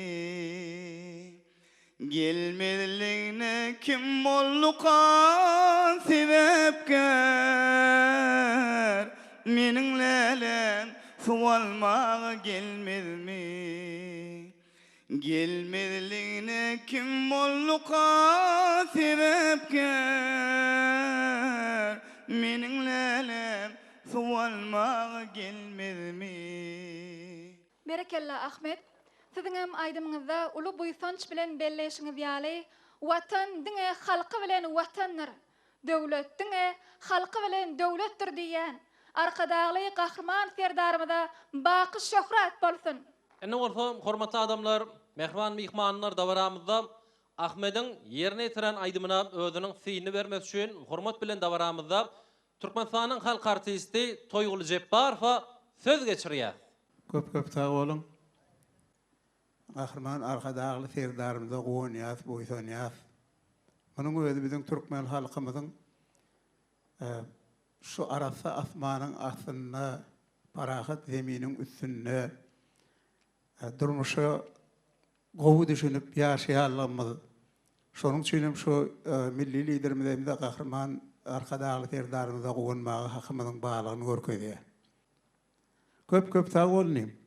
Gelmezligne kim bolduka sebäpkär? Meniň läläm suw almaga gelmezmi? Gelmezligne kim bolduka sebäpkär? Meniň läläm suw almaga gelmezmi? Berekella Ahmet. Siziňem aýdymyňyzda uly buýsanç bilen belleýşiňiz ýaly, Watan diňe halky bilen Watandyr, döwlet diňe halky bilen döwletdir diýýän Arkadagly Gahryman Serdarymyza baky şöhrat bolsun! Indi bolsa, hormatly adamlar, mähriban myhmanlar dabaramyzda Ahmediň ýerine ýetiren aýdymyna özüniň synyny bermek üçin hormat bilen dabaramyzda Türkmenistanyň halk artisti Toýguly Jepbarowa söz geçirýäs. Köp köp sag boluň. Gahryman Arkadagly Serdarymyza guwanýas, buýsanýas. Munuň özi biziň türkmen halkymyzyň şu arassa asmanyň astynda, parahat zeminiň üstünde durmuşa gowy düşünip ýaşaýanlygymyz. Şonuň üçin hem şu Milli Liderimize hem-de Gahryman Arkadagly Serdarymyza guwanmaga hakymyzyň barlygyny görkezýär. Köp-köp sag bol inim.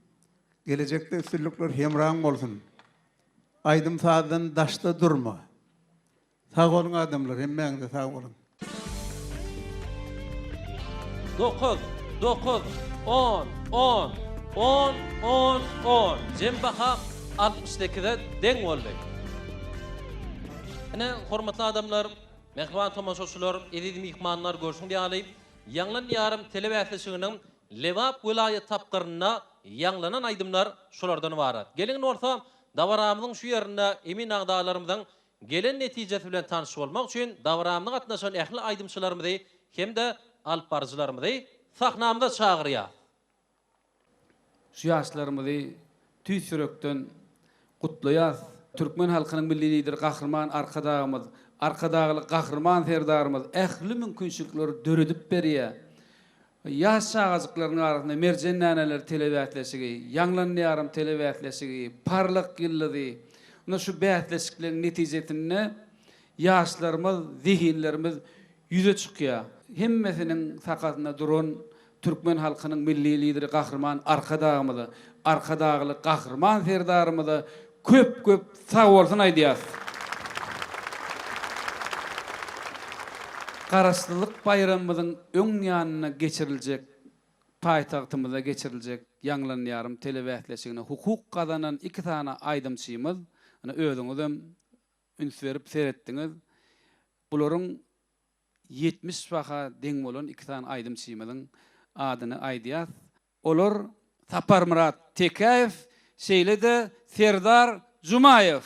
Gelejekde üstünlikler hemraň bolsun. Aýdym-sazdan daşda durma. Sag boluň adamlar hemmäňize sag boluň. Dokuz, dokuz, on, on, on, on, on, jem baha 68-e deň boldy. Ine, hormatly adamlar, mähriban tomaşaçylar, eziz myhmanlar, görşüňiz ýaly, Ýaňlan ýarym telebäsleşiginiň Lebap welaýat tapgyrynda ýaňlanan aýdymlar şulardan ybarat. Geliň bolsa, dabaramyzyň şu ýerinde emin agzalarymyzyň gelen netijesi bilen tanyş bolmak üçin dabaramyza gatnaşan ähli aýdymçylarymyzy hem-de alypbaryjylarymyzy sahnamyza çagyrýas. Şu ýaşlarymyzy tüýs ýürekden gutlaýas. Türkmen halkynyň Milli Lideri Gahryman Arkadagymyz, Arkadagly Gahryman Serdarymyz ähli mümkinçilikleri döredip berýär. Ýaş çagajyklaryň arasynda Merjen däneleri telebäsleşigi, Ýaňlan Diýarym telebäsleşigi, Parlak ýyldyzy, ynha şu bäsleşikleriň netijesinde ýaşlarymyz, zehinlerimiz ýüze çykýar. Hemmesiniň sakasynda duran türkmen halkynyň Milli Lideri Gahryman Arkadagymyza, Arkadagly Gahryman Serdarymyza köp-köp sagbolsun aýdýarys. Garaşsyzlyk baýramymyzyň öň ýanynda geçiriljek paýtagtymyzda geçiriljek Ýaňlan ýarym telebäsleşigine hukuk gazanan iki sany aýdymçymyz, ine özüňizem üns berip seretdiňiz. Bularyň 70 baha deň bolan iki sany aýdymçymyzyň adyny aýdýas. Olar Saparmyrat Tekäýew, şeýle-de Serdar Jumaýew.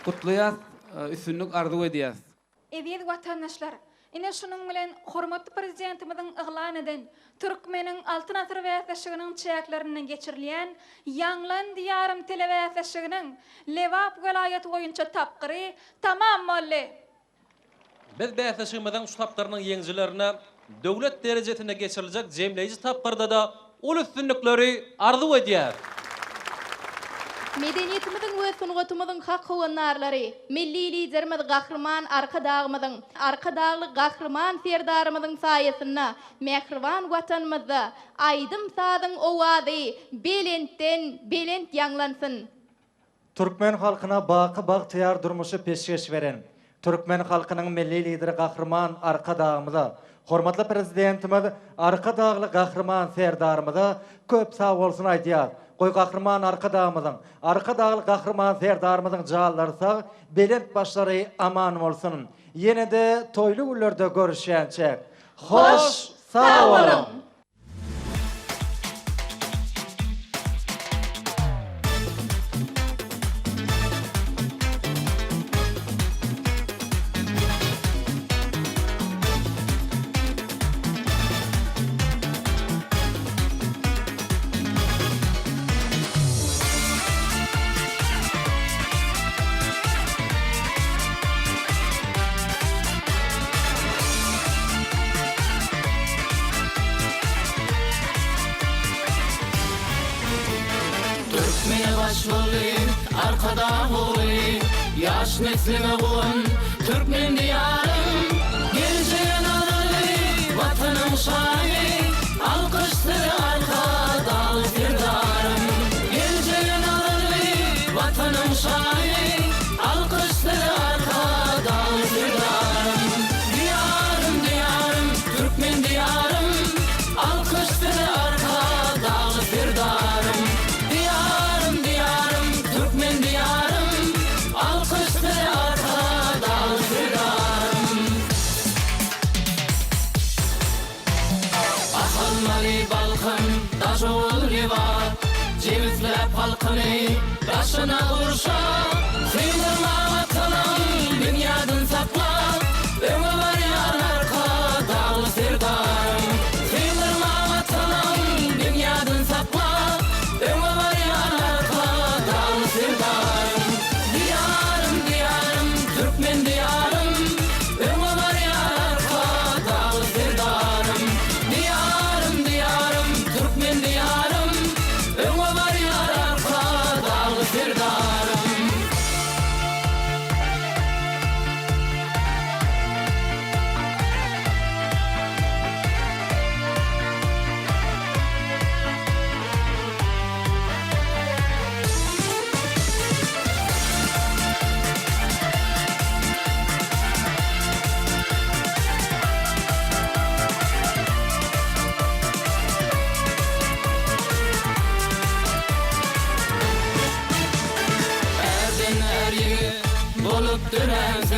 Gutlaýas, üstünlik arzuw edýäs. Eziz watandaşlar, ine şunuň bilen hormatly Prezidentimiziň yglan eden Türkmeniň Altyn asyry bäsleşiginiň çäklerinde geçirilýän Ýaňlan Diýarym telebäsleşiginiň Lebap welaýaty boýunça tapgyry tamam boldy. Biz bäsleşigimiziň şu tapgyrynyň ýeňijilerine döwlet derejesinde geçiriljek jemleýji tapgyrda-da uly üstünlikleri arzuw edýäris. Medeniýetimiziň we sungatymyzyň hak howandarlary, Milli Liderimiz Gahryman Arkadagymyzyň, Arkadagly Gahryman Serdarymyzyň saýasynda mähriban Watanymyzda aýdym-sazyň owazy belentden belent ýaňlansyn! Türkmen halkyna baky bagtyýar durmuşy peşgeş beren, türkmen halkynyň Milli Lideri Gahryman Arkadagymyza, hormatly Prezidentimiz Arkadagly Gahryman Serdarymyza köp sag bolsun aýdýas. Goý Gahryman Arkadagymyzyň, Arkadagly Gahryman Serdarymyzyň janlary sag, belent başlary aman bolsun! Ýene-de toýly günlerde görüşýänçäk, hoş sag boluň! Arkadag ogly, Ýaş nesliňe guwan, Türkmen Diýarym! Geljege nazarly, Watanyň şany, Alkyş size Arkadagly Serdarym! Geljege nazarly, Watanyň şany, Alkyş size Arkadagly Serdarym! Diýarym, Diýarym, Türkmen Diýarym, Alkyş size Arkadagly Serdarym! Diýarym, Diýarym, Türkmen Diýarym, Alkyş size Arkadagly Serdarym! Ahal, Mary, Balkan, Daşoguz, Lebap, Jebisläp halkyny daşyna gurşap, Sygdyrma Watanyň binýadyn saklap, Öňe barýar Arkadagly Serdarym. Sygdyrma Watanyň binýadyn saklap, Öňe barýar Arkadagly Serdarym. Diýarym, Diýarym, türkmen Diýarym, Öňe barýar Arkadagly Serdarym. Diýarym, Diýarym, türkmen Diýarym, Öňe barýar Arkadagly Serdarym. Ärden är ýigit bolup döränsiň.